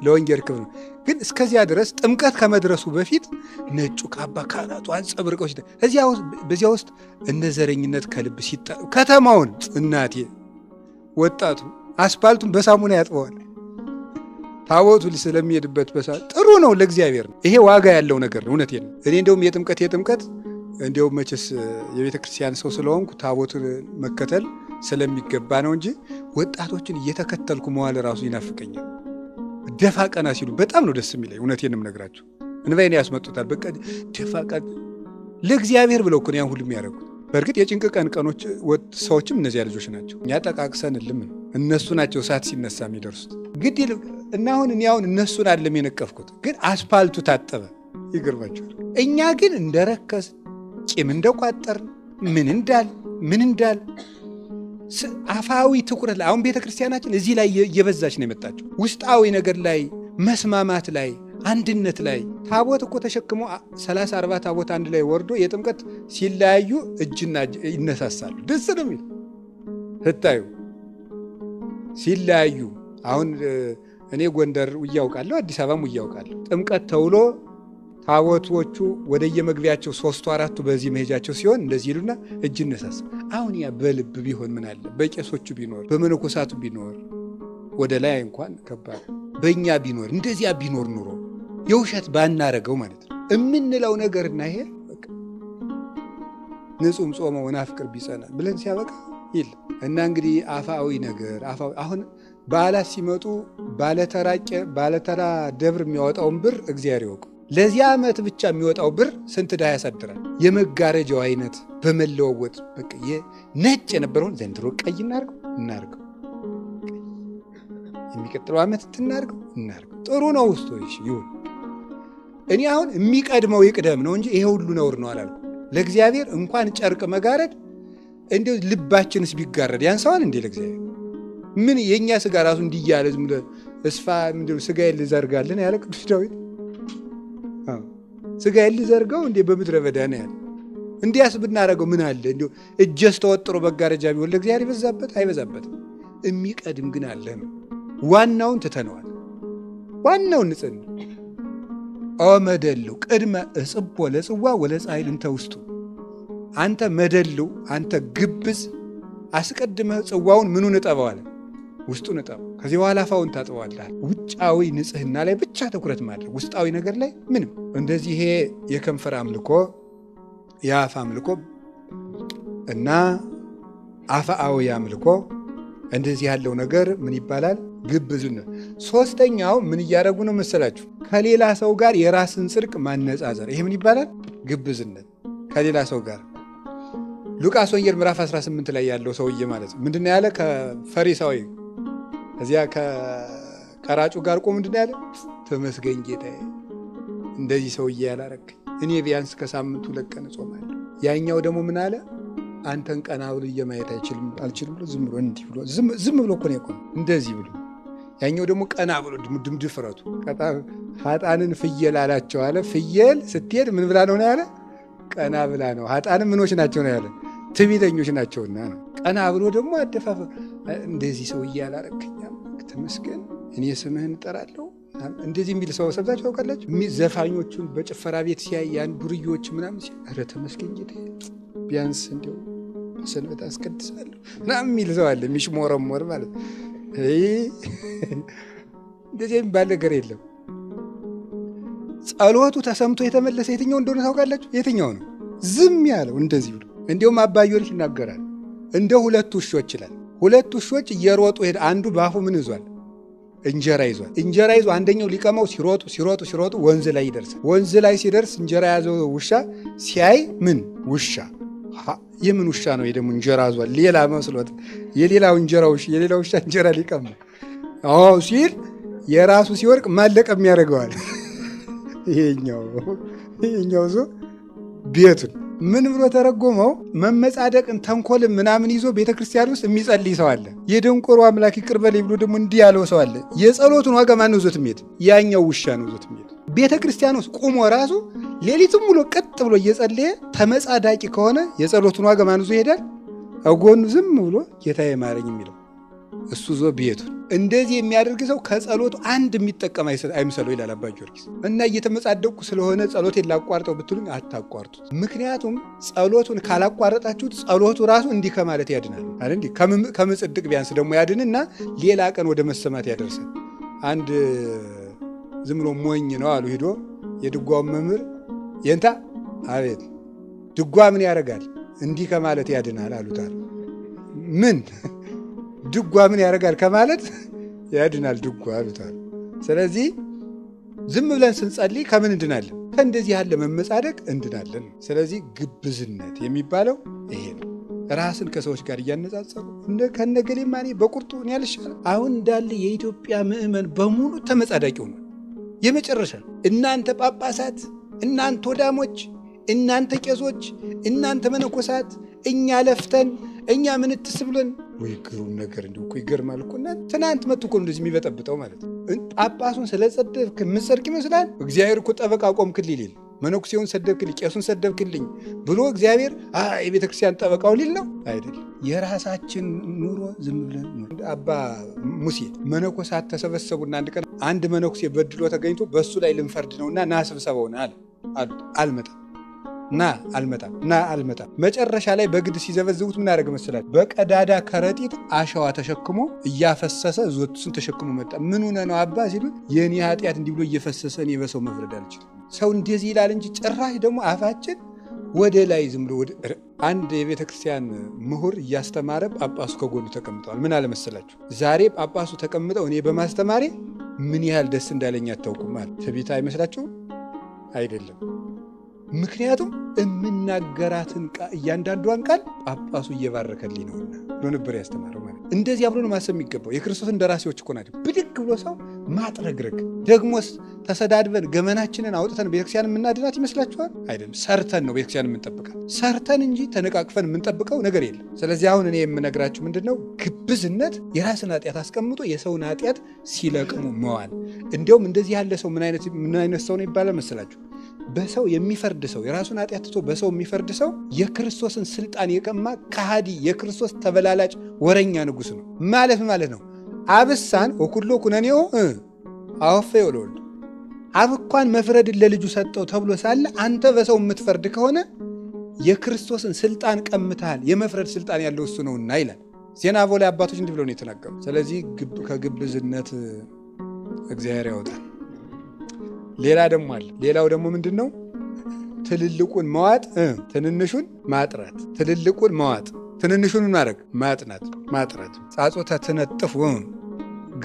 ለወንጌል ክብር ነው። ግን እስከዚያ ድረስ ጥምቀት ከመድረሱ በፊት ነጩ ካባ ካህናቱ አንጸብርቀው በዚያ ውስጥ እነ ዘረኝነት ከልብ ሲጣ ከተማውን እናቴ ወጣቱ አስፓልቱን በሳሙና ያጥበዋል። ታቦቱ ስለሚሄድበት በሳ ጥሩ ነው፣ ለእግዚአብሔር ነው። ይሄ ዋጋ ያለው ነገር ነው። እውነቴን ነው። እኔ እንደውም የጥምቀት እንደውም መቼስ የቤተ ክርስቲያን ሰው ስለሆንኩ ታቦቱን መከተል ስለሚገባ ነው እንጂ ወጣቶችን እየተከተልኩ መዋል ራሱ ይናፍቀኛል። ደፋ ቀና ሲሉ በጣም ነው ደስ የሚለኝ። እውነቴን ነው የምነግራችሁ፣ እንባዬን ያስመጡታል። በቃ ደፋ ቀና ለእግዚአብሔር ብለው እኮ ነው ያን ሁሉ የሚያደርጉት። በእርግጥ የጭንቅ ቀን ቀኖች ሰዎችም እነዚያ ልጆች ናቸው። እኛ ጠቃቅሰን እልም ነው፣ እነሱ ናቸው እሳት ሲነሳ የሚደርሱት። ግድ እና አሁን እኔ አሁን እነሱን አይደለም የነቀፍኩት፣ ግን አስፓልቱ ታጠበ። ይገርማቸዋል። እኛ ግን እንደረከስ ቂም እንደቋጠርን ምን እንዳል ምን እንዳል አፋዊ ትኩረት ላይ አሁን ቤተ ክርስቲያናችን እዚህ ላይ እየበዛች ነው የመጣችው። ውስጣዊ ነገር ላይ መስማማት ላይ አንድነት ላይ ታቦት እኮ ተሸክሞ 30 40 ታቦት አንድ ላይ ወርዶ የጥምቀት ሲለያዩ እጅና ይነሳሳሉ። ደስ ነው የሚል ስታዩ ሲለያዩ። አሁን እኔ ጎንደር እያውቃለሁ፣ አዲስ አበባም እያውቃለሁ። ጥምቀት ተውሎ ታቦቶቹ ወደየመግቢያቸው 3ቱ 4ቱ በዚህ መሄጃቸው ሲሆን እንደዚህ ይሉና እጅ እነሳሳ። አሁን ያ በልብ ቢሆን ምን አለ? በቄሶቹ ቢኖር በመነኮሳቱ ቢኖር ወደ ላይ እንኳን ከባድ በእኛ ቢኖር እንደዚያ ቢኖር ኑሮ የውሸት ባናረገው ማለት ነው እምንለው ነገርና ይሄ ንጹም ጾመ ወናፍቅር ቢጸና ብለን ሲያበቃ ይል እና እንግዲህ አፋዊ ነገር አፋዊ አሁን በዓላት ሲመጡ ባለተራ ደብር የሚያወጣውን ብር እግዚአብሔር ይወቅ። ለዚህ ዓመት ብቻ የሚወጣው ብር ስንት ድሃ ያሳድራል። የመጋረጃው አይነት በመለዋወጥ በቃ ነጭ የነበረውን ዘንድሮ ቀይ እናርገው እናርገው፣ የሚቀጥለው ዓመት እናርገው እናርገው። ጥሩ ነው ውስጡ ይሁን። እኔ አሁን የሚቀድመው ይቅደም ነው እንጂ ይሄ ሁሉ ነውር ነው አላልኩም። ለእግዚአብሔር እንኳን ጨርቅ መጋረድ እንዲሁ ልባችንስ ቢጋረድ ያንሰዋል እንዴ? ለእግዚአብሔር ምን የኛ ስጋ ራሱ እንዲያለ ዝም ብሎ እስፋ ምንድነው ስጋዬን ልዘርጋልን ያለ ቅዱስ ዳዊት ስጋዬን ልዘርጋው እንዴ በምድረ በዳ ነው ያለ። እንዲያስ ብናደርገው ምን አለ? እንዲሁ እጀስ ተወጥሮ መጋረጃ ቢሆን ለእግዚአብሔር ይበዛበት አይበዛበትም? የሚቀድም ግን አለ ነው። ዋናውን ትተነዋል። ዋናውን ንጽህና ኦ መደልው ቅድመ እጽቦ ለጽዋ ወለጻይል እንተ ውስጡ። አንተ መደልው አንተ ግብዝ አስቀድመህ ጽዋውን ምኑን እጠበዋል? ውስጡን እጠበው። ከዚህ በኋላ አፋውን ታጥበዋለህ። ውጫዊ ንጽህና ላይ ብቻ ትኩረት ማድረግ፣ ውስጣዊ ነገር ላይ ምንም። እንደዚህ ይሄ የከንፈር አምልኮ የአፍ አምልኮ እና አፍአዊ አምልኮ እንደዚህ ያለው ነገር ምን ይባላል? ግብዝነት። ሶስተኛው ምን እያደረጉ ነው መሰላችሁ? ከሌላ ሰው ጋር የራስን ጽድቅ ማነጻጸር። ይሄ ምን ይባላል? ግብዝነት። ከሌላ ሰው ጋር ሉቃስ ወንጌል ምዕራፍ 18 ላይ ያለው ሰውዬ ማለት ነው። ምንድነው ያለ? ከፈሪሳዊ እዚያ ከቀራጩ ጋር ቆሞ ምንድነው ያለ? ተመስገን ጌታዬ፣ እንደዚህ ሰውዬ ያላረከኝ፣ እኔ ቢያንስ ከሳምንቱ ሁለት ቀን እጾማለሁ። ያኛው ደግሞ ምን አለ? አንተን ቀና ብሎ እየማየት አልችልም ብሎ ዝም ብሎ እንዲህ ብሎ ዝም ብሎ እኮ ነው የቆመው፣ እንደዚህ ብሎ። ያኛው ደግሞ ቀና ብሎ ድምድፍረቱ ኃጥአንን ፍየል አላቸው አለ። ፍየል ስትሄድ ምን ብላ ነው ያለ? ቀና ብላ ነው። ኃጥአንም ምኖች ናቸው ነው ያለ? ትዕቢተኞች ናቸውና ነው። ቀና ብሎ ደግሞ አደፋፈር እንደዚህ ሰውዬ ያላረከኛም ተመስገን፣ እኔ ስምህን እጠራለሁ። እንደዚህ የሚል ሰው ሰምታችሁ ታውቃላችሁ? ዘፋኞቹን በጭፈራ ቤት ሲያይ ያን ዱርዬዎች ምናምን ሲያይ ኧረ ተመስገን ጌታዬ ቢያንስ እንደው ሰንበት አስቀድሳለሁ ምናምን የሚል ሰው አለ። የሚሽሞረሞር ማለት እንደዚህ የሚባል ነገር የለም። ጸሎቱ ተሰምቶ የተመለሰ የትኛው እንደሆነ ታውቃላችሁ? የትኛው ነው? ዝም ያለው እንደዚህ ብሎ። እንዲሁም አባ ጊዮርጊስ ይናገራል። እንደ ሁለት ውሾች ይላል። ሁለት ውሾች እየሮጡ ሄደ። አንዱ ባፉ ምን ይዟል? እንጀራ ይዟል። እንጀራ ይዞ አንደኛው ሊቀመው ሲሮጡ ሲሮጡ ሲሮጡ ወንዝ ላይ ይደርሳል። ወንዝ ላይ ሲደርስ እንጀራ የያዘው ውሻ ሲያይ ምን ውሻ የምን ውሻ ነው? ደግሞ እንጀራ ይዟል። ሌላ መስሎት የሌላው እንጀራ ውሻ የሌላ ውሻ እንጀራ ሊቀማ አዎ ሲል የራሱ ሲወርቅ ማለቀም ያደርገዋል። ይሄኛው ዞ ቤቱን ምን ብሎ ተረጎመው? መመጻደቅን ተንኮልን ምናምን ይዞ ቤተክርስቲያን ውስጥ የሚጸልይ ሰው አለ። የደንቆሮ አምላክ ይቅር በለኝ ብሎ ደግሞ እንዲህ ያለው ሰው አለ። የጸሎቱን ዋጋ ማን ነው ይዞት የሚሄድ? ያኛው ውሻ ነው ይዞት የሚሄድ። ቤተክርስቲያን ውስጥ ቁሞ ራሱ ሌሊቱን ሙሉ ቀጥ ብሎ እየጸለየ ተመጻዳቂ ከሆነ የጸሎቱን ዋጋ ማን ይዞ ይሄዳል? እጎኑ ዝም ብሎ ጌታዬ ማረኝ የሚለው እሱ ዞ ቤቱን። እንደዚህ የሚያደርግ ሰው ከጸሎቱ አንድ የሚጠቀም አይምሰለው ይላል አባ ጊዮርጊስ። እና እየተመጻደቅኩ ስለሆነ ጸሎቴን ላቋርጠው ብትሉኝ አታቋርጡት። ምክንያቱም ጸሎቱን ካላቋረጣችሁት ጸሎቱ ራሱ እንዲህ ከማለት ያድናል አይደል? ከምጽድቅ ቢያንስ ደግሞ ያድንና ሌላ ቀን ወደ መሰማት ያደርሳል። አንድ ዝም ብሎ ሞኝ ነው አሉ ሂዶ የድጓውን መምህር የንታ አቤት ድጓ ምን ያደርጋል እንዲህ ከማለት ያድናል አሉታል። ምን ድጓ ምን ያደርጋል ከማለት ያድናል ድጓ አሉታል። ስለዚህ ዝም ብለን ስንጸልይ ከምን እንድናለን? ከእንደዚህ ያለ መመጻደቅ እንድናለን። ስለዚህ ግብዝነት የሚባለው ይሄ ነው። ራስን ከሰዎች ጋር እያነጻጸሩ ከነገሌማ እኔ በቁርጡ እኔ አልሻልም። አሁን እንዳለ የኢትዮጵያ ምዕመን በሙሉ ተመጻዳቂ ሆኗል። የመጨረሻ እናንተ ጳጳሳት፣ እናንተ ወዳሞች፣ እናንተ ቄሶች፣ እናንተ መነኮሳት እኛ ለፍተን እኛ ምንትስ ብለን ወይ ግሩም ነገር እንዲሁ እኮ ይገርማል እኮ። እና ትናንት መጥቶ እኮ እንደዚህ የሚበጠብጠው ማለት ነው። ጳጳሱን ስለጸደብክ የምትጸድቅ ይመስላል። እግዚአብሔር እኮ ጠበቃ ቆምክልኝ ሊል፣ መነኩሴውን ሰደብክልኝ፣ ቄሱን ሰደብክልኝ ብሎ እግዚአብሔር የቤተ ክርስቲያን ጠበቃው ሊል ነው አይደል? የራሳችን ኑሮ ዝም ብለን አባ ሙሴ መነኮሳት ተሰበሰቡና አንድ ቀን አንድ መነኩሴ በድሎ ተገኝቶ በእሱ ላይ ልንፈርድ ነውና ና ስብሰባውን አለ አሉት። አልመጣም ና አልመጣም ና አልመጣም። መጨረሻ ላይ በግድ ሲዘበዝቡት ምን አደረገ መሰላችሁ? በቀዳዳ ከረጢት አሸዋ ተሸክሞ እያፈሰሰ ዞቱን ተሸክሞ መጣ። ምን ሆነ ነው አባ ሲሉት የኔ ኃጢአት እንዲህ ብሎ እየፈሰሰ እኔ በሰው መፍረድ አልችልም። ሰው እንደዚህ ይላል እንጂ ጭራሽ ደግሞ አፋችን ወደ ላይ ዝም ብሎ ወደ አንድ የቤተ ክርስቲያን ምሁር እያስተማረ ጳጳሱ ከጎኑ ተቀምጠዋል። ምን አለ መሰላችሁ? ዛሬ ጳጳሱ ተቀምጠው እኔ በማስተማሬ ምን ያህል ደስ እንዳለኝ አታውቁም አለ። ትዕቢት አይመስላችሁም? አይደለም። ምክንያቱም እምናገራትን እያንዳንዷን ቃል ጳጳሱ እየባረከልኝ ነውና ብሎ ነበር ያስተማረው ማለት። እንደዚህ አብሮ ነው ማሰብ የሚገባው። የክርስቶስ እንደራሴዎች እኮ ናቸው። ብድግ ብሎ ሰው ማጥረግረግ፣ ደግሞስ ተሰዳድበን ገመናችንን አውጥተን ቤተክርስቲያን የምናድናት ይመስላችኋል? አይደለም። ሰርተን ነው ቤተክርስቲያን የምንጠብቃት፣ ሰርተን እንጂ ተነቃቅፈን የምንጠብቀው ነገር የለም። ስለዚህ አሁን እኔ የምነግራችሁ ምንድን ነው፣ ግብዝነት የራስን ኃጢአት አስቀምጦ የሰውን ኃጢአት ሲለቅሙ መዋል። እንዲያውም እንደዚህ ያለ ሰው ምን አይነት ሰው ነው ይባላል መሰላችሁ? በሰው የሚፈርድ ሰው፣ የራሱን ኃጢአት ትቶ በሰው የሚፈርድ ሰው የክርስቶስን ስልጣን የቀማ ከሃዲ፣ የክርስቶስ ተበላላጭ ወረኛ ንጉስ ነው ማለት ማለት ነው። አብሳን ወኩሎ ኩነኔው አወፈ ወለወልድ፣ አብ እንኳን መፍረድን ለልጁ ሰጠው ተብሎ ሳለ አንተ በሰው የምትፈርድ ከሆነ የክርስቶስን ስልጣን ቀምተሃል፣ የመፍረድ ስልጣን ያለው እሱ ነውና ይላል። ዜና ላይ አባቶች እንዲህ ብለው ነው የተናገሩ። ስለዚህ ከግብዝነት እግዚአብሔር ያወጣል። ሌላ ደግሞ አለ። ሌላው ደግሞ ምንድን ነው? ትልልቁን መዋጥ ትንንሹን ማጥራት። ትልልቁን መዋጥ ትንንሹን ማድረግ ማጥናት ማጥራት። ጻጾተ ትነጥፉ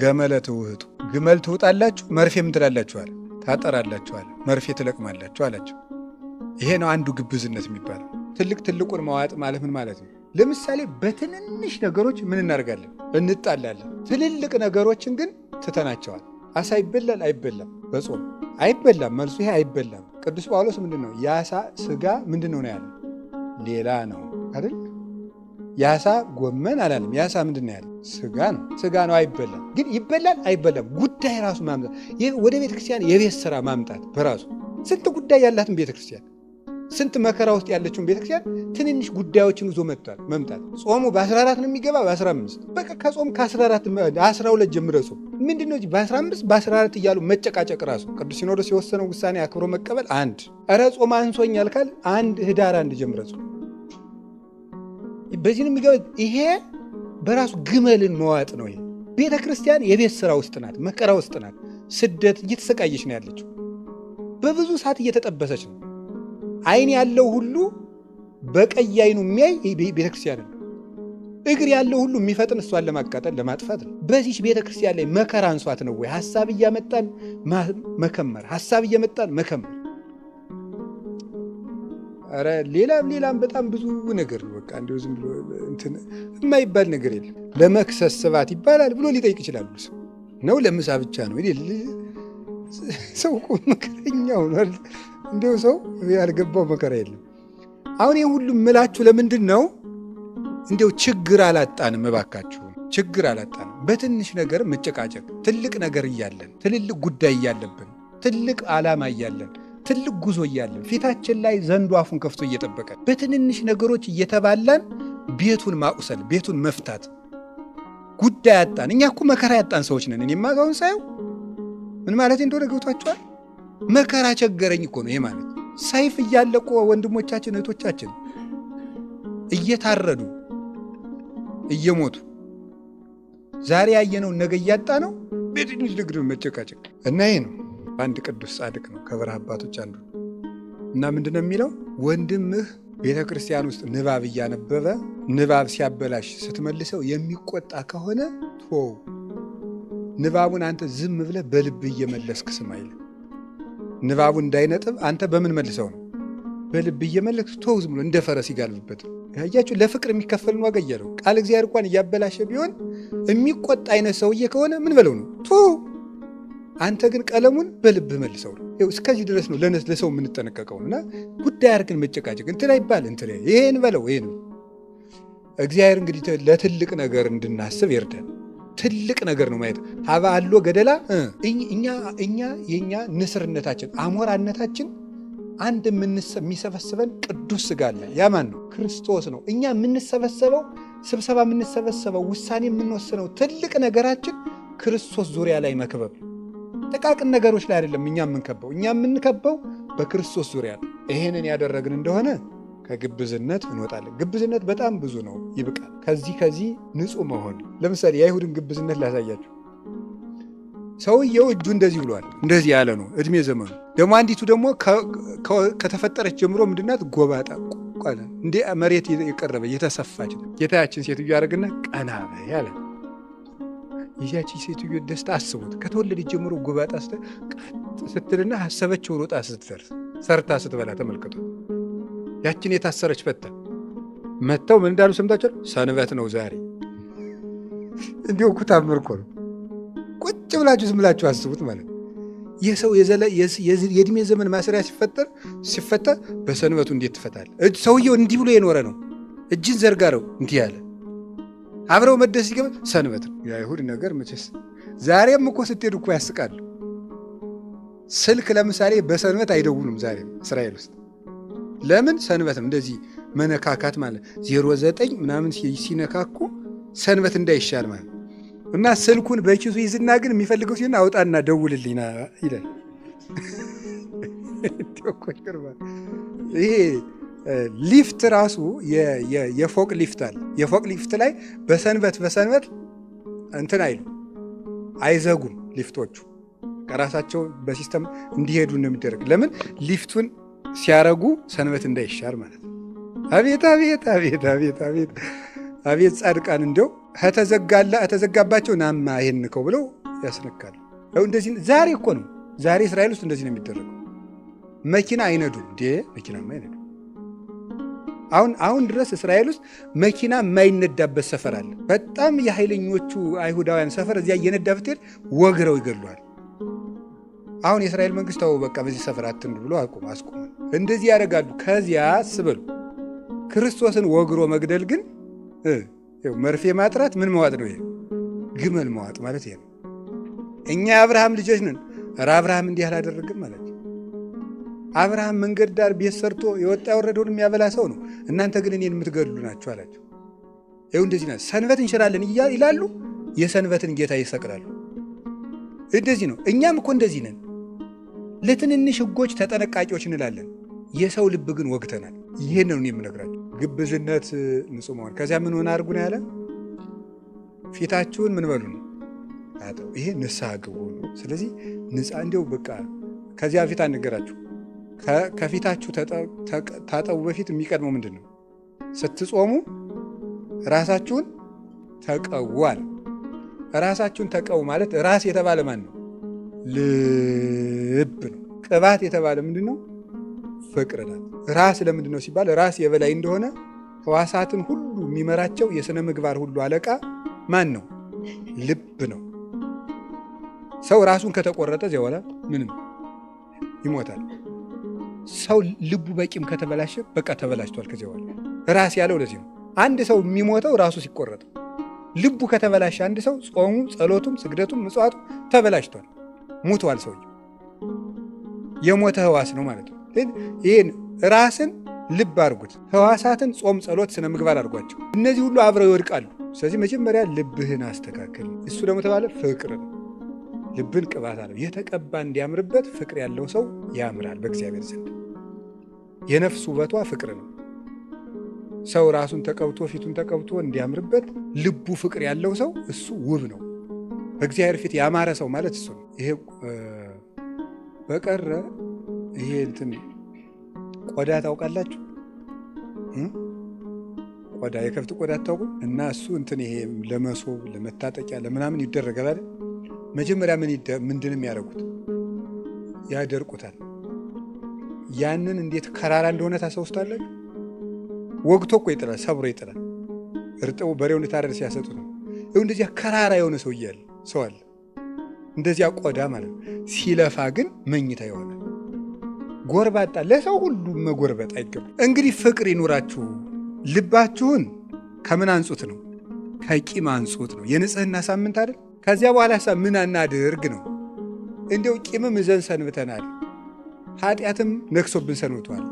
ገመለ ትውህጡ፣ ግመል ትውጣላችሁ መርፌ ምን ትላላችኋል? ታጠራላችኋል፣ መርፌ ትለቅማላችሁ አላቸው። ይሄ ነው አንዱ ግብዝነት የሚባለው። ትልቅ ትልቁን መዋጥ ማለት ምን ማለት ነው? ለምሳሌ በትንንሽ ነገሮች ምን እናደርጋለን? እንጣላለን። ትልልቅ ነገሮችን ግን ትተናቸዋል። አሳ ይበላል አይበላም? በጾም አይበላም። መልሱ ይሄ አይበላም። ቅዱስ ጳውሎስ ምንድን ነው የአሳ ስጋ ምንድን ነው ያለ? ሌላ ነው አይደል? የአሳ ጎመን አላለም። የአሳ ምንድን ነው ያለ? ስጋ ነው። ስጋ ነው አይበላም። ግን ይበላል አይበላም ጉዳይ ራሱ ማምጣት፣ ወደ ቤተክርስቲያን የቤት ስራ ማምጣት በራሱ ስንት ጉዳይ ያላትን ቤተክርስቲያን፣ ስንት መከራ ውስጥ ያለችውን ቤተክርስቲያን ትንንሽ ጉዳዮችን ይዞ መምጣት። ጾሙ በ14 ነው የሚገባ በ15 በቃ ከጾም ከ14 12 ጀምረ ጾም ምንድን ነው በ15 በ14 እያሉ መጨቃጨቅ ራሱ ቅዱስ ሲኖዶስ የወሰነው ውሳኔ አክብሮ መቀበል አንድ ኧረ ጾም አንሶኛል ካል አንድ ህዳር አንድ ጀምረ ጾም በዚህ ነው የሚገባ። ይሄ በራሱ ግመልን መዋጥ ነው። ይሄ ቤተክርስቲያን የቤት ስራ ውስጥ ናት፣ መከራ ውስጥ ናት፣ ስደት እየተሰቃየች ነው ያለችው። በብዙ ሰዓት እየተጠበሰች ነው። አይን ያለው ሁሉ በቀይ አይኑ የሚያይ ቤተክርስቲያን ነው። እግር ያለው ሁሉ የሚፈጥን እሷን ለማቃጠል ለማጥፋት ነው። በዚች ቤተክርስቲያን ላይ መከራ አንሷት ነው ወይ? ሐሳብ እያመጣን መከመር፣ ሐሳብ እየመጣን መከመር። ኧረ ሌላም ሌላም በጣም ብዙ ነገር ነው። በቃ እንደው ዝም ብሎ እንትን የማይባል ነገር የለም። ለመክሰስ ስባት ይባላል ብሎ ሊጠይቅ ይችላል ሰው ነው። ለምሳ ብቻ ነው ሰው እኮ መከረኛ ሆኗል። እንደው ሰው ያልገባው መከራ የለም። አሁን ይህ ሁሉ ምላችሁ ለምንድን ነው? እንደው ችግር አላጣንም፣ እባካችሁ ችግር አላጣንም። በትንሽ ነገር መጨቃጨቅ፣ ትልቅ ነገር እያለን፣ ትልልቅ ጉዳይ እያለብን፣ ትልቅ ዓላማ እያለን፣ ትልቅ ጉዞ እያለን፣ ፊታችን ላይ ዘንዶ አፉን ከፍቶ እየጠበቀን በትንንሽ ነገሮች እየተባላን ቤቱን ማቁሰል፣ ቤቱን መፍታት ጉዳይ አጣን። እኛ እኮ መከራ ያጣን ሰዎች ነን። እኔማ አሁን ሳየው ምን ማለት እንደሆነ ገብቷቸዋል። መከራ ቸገረኝ እኮ ነው ይሄ ማለት። ሰይፍ እያለቁ ወንድሞቻችን እህቶቻችን እየታረዱ እየሞቱ ዛሬ ያየነውን ነገ እያጣ ነው። በትንሽ ንግድ መጨቃጨቅ እና ይሄ ነው። አንድ ቅዱስ ጻድቅ ነው ከበረሃ አባቶች አንዱ እና ምንድነው የሚለው? ወንድምህ ቤተ ክርስቲያን ውስጥ ንባብ እያነበበ ንባብ ሲያበላሽ ስትመልሰው የሚቆጣ ከሆነ ቶው፣ ንባቡን አንተ ዝም ብለህ በልብህ እየመለስክ ስማ ይላል። ንባቡ እንዳይነጥብ አንተ በምን መልሰው ነው? በልብህ እየመለስክ ቶው፣ ዝም ብሎ እንደ ፈረስ ይጋልብበት። ያያችሁ ለፍቅር የሚከፈልን ዋጋ እያለው ቃል እግዚአብሔር እንኳን እያበላሸ ቢሆን የሚቆጣ አይነት ሰውዬ ከሆነ ምን በለው ነው ቶው። አንተ ግን ቀለሙን በልብህ መልሰው ነው። እስከዚህ ድረስ ነው ለሰው የምንጠነቀቀው። እና ጉዳይ አድርገን መጨቃጨቅ እንትን አይባል እንትን ይሄን በለው ይሄን። እግዚአብሔር እንግዲህ ለትልቅ ነገር እንድናስብ ይርዳን። ትልቅ ነገር ነው ማየት። ሀባ አሎ ገደላ እኛ የኛ ንስርነታችን አሞራነታችን አንድ የሚሰበስበን ቅዱስ ስጋ አለ። ያ ማን ነው? ክርስቶስ ነው። እኛ የምንሰበሰበው ስብሰባ የምንሰበሰበው ውሳኔ የምንወስነው ትልቅ ነገራችን ክርስቶስ ዙሪያ ላይ መክበብ፣ ጥቃቅን ነገሮች ላይ አይደለም። እኛ የምንከበው እኛ የምንከበው በክርስቶስ ዙሪያ ነው። ይሄንን ያደረግን እንደሆነ ከግብዝነት እንወጣለን። ግብዝነት በጣም ብዙ ነው፣ ይብቃል። ከዚህ ንጹህ መሆን። ለምሳሌ የአይሁድን ግብዝነት ላሳያችሁ። ሰውየው እጁ እንደዚህ ብሏል፣ እንደዚህ ያለ ነው እድሜ ዘመኑ። ደግሞ አንዲቱ ደግሞ ከተፈጠረች ጀምሮ ምንድናት? ጎባጣ ቋለ እንደ መሬት የቀረበ የተሰፋች። ጌታችን ሴትዮ ያደርግና ቀና በይ አለ። የዚያችን ሴትዮ ደስታ አስቡት። ከተወለደች ጀምሮ ጎባጣ ስትልና አሰበችው ሮጣ ስትደርስ ሰርታ ስትበላ ተመልከቱ። ያችን የታሰረች ፈታ መጥተው ምን እንዳሉ ሰምታችኋል? ሰንበት ነው ዛሬ። እንዲሁ እኮ ታምር እኮ ነው። ቁጭ ብላችሁ ዝም ብላችሁ አስቡት ማለት ነው። ይህ ሰው የእድሜ ዘመን ማሰሪያ ሲፈጠር ሲፈታ በሰንበቱ እንዴት ትፈታለህ? ሰውየው እንዲህ ብሎ የኖረ ነው። እጅን ዘርጋ ነው እንዲህ ያለ አብረው መደስ ሲገባ ሰንበት ነው። የአይሁድ ነገር መቼስ ዛሬም እኮ ስትሄዱ እኮ ያስቃሉ። ስልክ ለምሳሌ በሰንበት አይደውሉም ዛሬም እስራኤል ውስጥ ለምን? ሰንበት ነው። እንደዚህ መነካካት ማለት 09 ምናምን ሲነካኩ ሰንበት እንዳይሻል ማለት እና ስልኩን በኪሱ ይዝና ግን የሚፈልገው ሲሆን አውጣና ደውልልኝ ይላል። ይሄ ሊፍት ራሱ የፎቅ ሊፍት አለ። የፎቅ ሊፍት ላይ በሰንበት በሰንበት እንትን አይሉ አይዘጉም። ሊፍቶቹ ከራሳቸው በ system እንዲሄዱ ነው የሚደረግ። ለምን ሊፍቱን ሲያረጉ ሰንበት እንዳይሻር ማለት ነው። አቤት አቤት አቤት አቤት አቤት አቤት ጻድቃን እንደው ከተዘጋባቸው ናማ ይሄን ንከው ብለው ያስነካሉ። እንደዚህ ዛሬ እኮ ነው። ዛሬ እስራኤል ውስጥ እንደዚህ ነው የሚደረገው። መኪና አይነዱም እንዴ? መኪናማ አይነዱም። አሁን ድረስ እስራኤል ውስጥ መኪና የማይነዳበት ሰፈር አለ። በጣም የኃይለኞቹ አይሁዳውያን ሰፈር እዚያ እየነዳ ብትሄድ ወግረው ይገድሏል። አሁን የእስራኤል መንግስት ተው በቃ በዚህ ሰፈር አትንዱ ብሎ አስቆመ። እንደዚህ ያደርጋሉ። ከዚያ ስበሉ ክርስቶስን ወግሮ መግደል ግን መርፌ ማጥራት ምን መዋጥ ነው? ይሄ ግመል መዋጥ ማለት ይሄ ነው። እኛ የአብርሃም ልጆች ነን። ኧረ አብርሃም እንዲህ አላደረግም ማለት አብርሃም መንገድ ዳር ቤት ሰርቶ የወጣ የወረደውን የሚያበላ ሰው ነው። እናንተ ግን እኔን የምትገድሉ ናችሁ አላቸው። ይኸው እንደዚህ ናቸው። ሰንበት እንሽራለን ይላሉ፣ የሰንበትን ጌታ ይሰቅላሉ። እንደዚህ ነው። እኛም እኮ እንደዚህ ነን። ለትንንሽ ሕጎች ተጠነቃቂዎች እንላለን። የሰው ልብ ግን ወግተናል። ይህን ነው የምነግራቸው። ግብዝነት ንጹህ መሆን። ከዚያ ምን ሆነ አድርጉ ነው ያለ? ፊታችሁን ምን በሉ ነው ታጠቡ። ይሄ ንስሐ ግቡ ነው። ስለዚህ ንጻ እንዲያው በቃ ከዚያ በፊት አንገራችሁ ከፊታችሁ ታጠቡ በፊት የሚቀድመው ምንድን ነው? ስትጾሙ ራሳችሁን ተቀቡ አለ። ራሳችሁን ተቀቡ ማለት ራስ የተባለ ማን ነው? ልብ ነው። ቅባት የተባለ ምንድን ነው? ፍቅር ናት። ራስ ለምንድን ነው ሲባል ራስ የበላይ እንደሆነ ሕዋሳትን ሁሉ የሚመራቸው የሥነ ምግባር ሁሉ አለቃ ማን ነው? ልብ ነው። ሰው ራሱን ከተቆረጠ እዚያ በኋላ ምንም ይሞታል። ሰው ልቡ በቂም ከተበላሸ በቃ ተበላሽቷል። ከዚያ በኋላ ራስ ያለው ለዚህ ነው። አንድ ሰው የሚሞተው ራሱ ሲቆረጥ፣ ልቡ ከተበላሸ አንድ ሰው ጾሙ፣ ጸሎቱም፣ ስግደቱም፣ ምጽዋቱም ተበላሽቷል፣ ሙቷል። ሰውየው የሞተ ሕዋስ ነው ማለት ነው። ይህን ራስን ልብ አድርጉት። ሕዋሳትን ጾም፣ ጸሎት፣ ስነ ምግባር አድርጓቸው። እነዚህ ሁሉ አብረው ይወድቃሉ። ስለዚህ መጀመሪያ ልብህን አስተካክል። እሱ ደግሞ ተባለ ፍቅር ነው። ልብን ቅባት አለው። የተቀባ እንዲያምርበት ፍቅር ያለው ሰው ያምራል በእግዚአብሔር ዘንድ። የነፍስ ውበቷ ፍቅር ነው። ሰው ራሱን ተቀብቶ ፊቱን ተቀብቶ እንዲያምርበት ልቡ ፍቅር ያለው ሰው እሱ ውብ ነው። በእግዚአብሔር ፊት ያማረ ሰው ማለት እሱ ነው። ይሄ በቀረ ይሄ እንትን ቆዳ ታውቃላችሁ? ቆዳ የከብት ቆዳ አታውቁም? እና እሱ እንትን ይሄ ለመሶብ ለመታጠቂያ ለምናምን ይደረጋል አይደል? መጀመሪያ ምንድን የሚያደርጉት ያደርቁታል። ያንን እንዴት ከራራ እንደሆነ ታስታውሳላችሁ? ወግቶ እኮ ይጥላል፣ ሰብሮ ይጥላል። እርጥቡ በሬውን ታረድ ሲያሰጡት ነው። ይኸው እንደዚያ ከራራ የሆነ ሰው እያለ ሰው አለ። እንደዚያ ቆዳ ማለት ነው። ሲለፋ ግን መኝታ ይሆናል። ጎርባጣ ለሰው ሁሉ መጎርበጥ አይገባም። እንግዲህ ፍቅር ይኑራችሁ። ልባችሁን ከምን አንጹት ነው? ከቂም አንጹት ነው። የንጽህና ሳምንት አይደል? ከዚያ በኋላ ምን አናድርግ ነው? እንዲያው ቂምም ይዘን ሰንብተናል። ኃጢአትም ነክሶብን ሰንብቷል።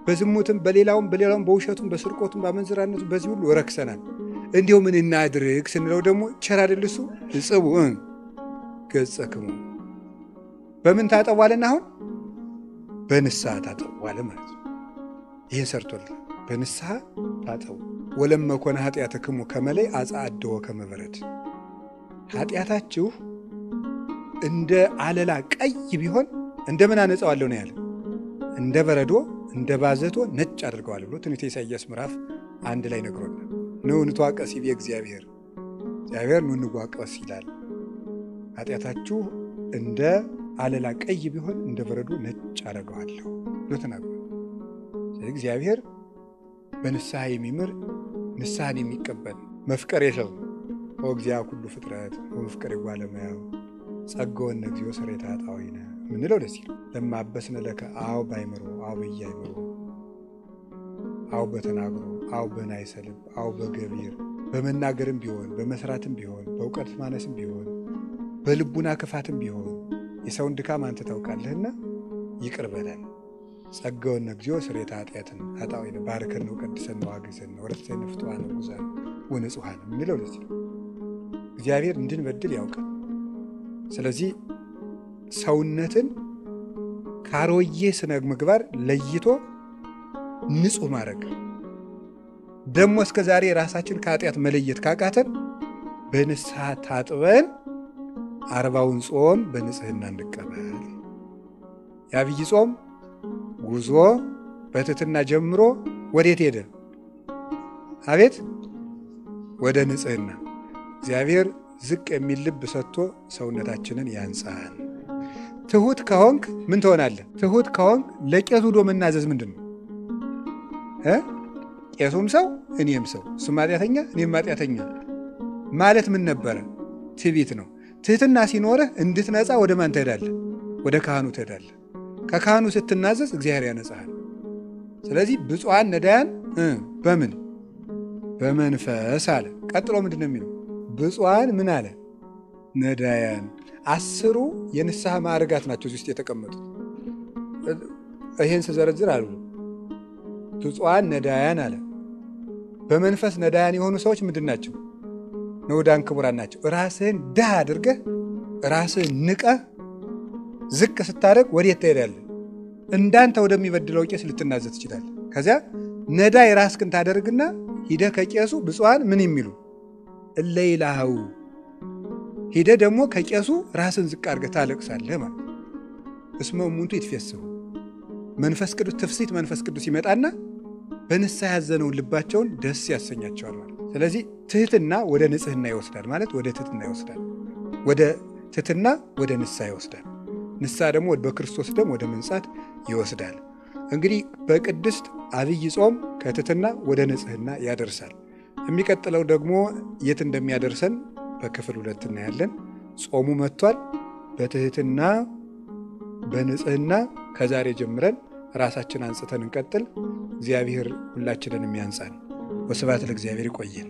በዝሙትም በሌላውም በሌላውም በውሸቱም በስርቆቱም በአመንዝራነቱ በዚህ ሁሉ ረክሰናል። እንዲያው ምን እናድርግ ስንለው ደግሞ ቸር አይደል እሱ እጽቡ ገጸክሙ በምን ታጠቧልና አሁን በንስሐ ታጠቧል ማለት ነው። ይህን ሰርቶልናል። በንስሐ ታጠቡ። ወለመኮነ ኃጢአትክሙ ከመለይ አጻአደወ ከመበረድ ኃጢአታችሁ እንደ አለላ ቀይ ቢሆን እንደምን አነጻዋለሁ ነው ያለ። እንደ በረዶ እንደ ባዘቶ ነጭ አድርገዋለሁ ብሎ ትንቢተ ኢሳይያስ ምዕራፍ 1 ላይ ነግሮናል። ንዑ ንትዋቀስ ይቤ እግዚአብሔር፣ እግዚአብሔር ኑ እንዋቀስ ይላል። ኃጢአታችሁ እንደ አለላ ቀይ ቢሆን እንደ በረዶ ነጭ አደርገዋለሁ ብሎ ተናግሯል። ስለዚህ እግዚአብሔር በንስሐ የሚምር ንስሐን የሚቀበል መፍቀሬ ሰው እግዚአ ኩሉ ፍጥረት ወመፍቀሬ ጓለመያው ጸጋወነ እግዚኦ ስርየተ ኃጣውኢነ የምንለው ደስ ይላል። ለማበስነ ለከ አው ባይምሮ አው በያይምሮ አው በተናግሮ አው በናይሰ ልብ አው በገቢር በመናገርም ቢሆን በመስራትም ቢሆን በእውቀት ማነስም ቢሆን በልቡና ክፋትም ቢሆን የሰውን ድካም አንተ ታውቃለህና ይቅር በለን። ጸጋወነ እግዚኦ ስርየተ ኃጢአትን ኃጣውኢነ ባርከነ ወቀድሰነ ወአግዘነ ወረሰነ ፍቱሐነ ጉዛነ ወንጹሐነ የምንለው ለዚህ ነው። እግዚአብሔር እንድንበድል ያውቃል። ስለዚህ ሰውነትን ካሮዬ ስነ ምግባር ለይቶ ንጹህ ማድረግ ደግሞ እስከ ዛሬ ራሳችን ከኃጢአት መለየት ካቃተን በንስሐ ታጥበን 40ውን ጾም በንጽህና እንቀበል። የዐቢይ ጾም ጉዞ በትሕትና ጀምሮ ወዴት ሄደ? አቤት ወደ ንጽህና። እግዚአብሔር ዝቅ የሚል ልብ ሰጥቶ ሰውነታችንን ያንጻን። ትሁት ከሆንክ ምን ትሆናለህ? ትሁት ከሆንክ ለቄሱ ዶ መናዘዝ ምንድን ነው? ቄሱም ሰው እኔም ሰው፣ እሱም ኃጢአተኛ እኔም ኃጢአተኛ ማለት ምን ነበረ? ትዕቢት ነው። ትህትና ሲኖርህ እንድትነጻ ወደ ማን ትሄዳለህ? ወደ ካህኑ ትሄዳለህ። ከካህኑ ስትናዘዝ እግዚአብሔር ያነጻሃል። ስለዚህ ብፁዓን ነዳያን በምን በመንፈስ አለ። ቀጥሎ ምንድን ነው የሚለው? ብፁዓን ምን አለ? ነዳያን። 10 የንስሐ ማዕርጋት ናቸው እዚህ ውስጥ የተቀመጡት። ይሄን ስዘረዝር አሉ ብፁዓን ነዳያን አለ። በመንፈስ ነዳያን የሆኑ ሰዎች ምንድን ናቸው? ንዑዳን ክቡራን ናቸው። ራስህን ድሃ አድርገህ ራስህን ንቀህ ዝቅ ስታደርግ ወዴት ትሄዳለህ? እንዳንተ ወደሚበድለው ቄስ ልትናዘዝ ትችላለህ። ከዚያ ነዳይ ራስህን ታደርግና ሂደህ ከቄሱ ብፁዓን ምን የሚሉ እለ ይላኸው ሂደህ ደግሞ ከቄሱ ራስን ዝቅ አድርገህ ታለቅሳለህ ማለት። እስመ እሙንቱ ይትፌስሑ። መንፈስ ቅዱስ ትፍስሕት መንፈስ ቅዱስ ይመጣና በንስሐ ያዘነውን ልባቸውን ደስ ያሰኛቸዋል ማለት። ስለዚህ ትህትና ወደ ንጽህና ይወስዳል ማለት ወደ ትህትና ይወስዳል። ወደ ትህትና ወደ ንስሐ ይወስዳል። ንስሐ ደግሞ በክርስቶስ ደም ወደ መንጻት ይወስዳል። እንግዲህ በቅድስት አብይ ጾም ከትህትና ወደ ንጽህና ያደርሳል። የሚቀጥለው ደግሞ የት እንደሚያደርሰን በክፍል 2 እናያለን። ጾሙ መጥቷል። በትህትና በንጽህና ከዛሬ ጀምረን ራሳችን አንጽተን እንቀጥል። እግዚአብሔር ሁላችንንም ያንጻን። ወስብሐት ለእግዚአብሔር። ይቆየን።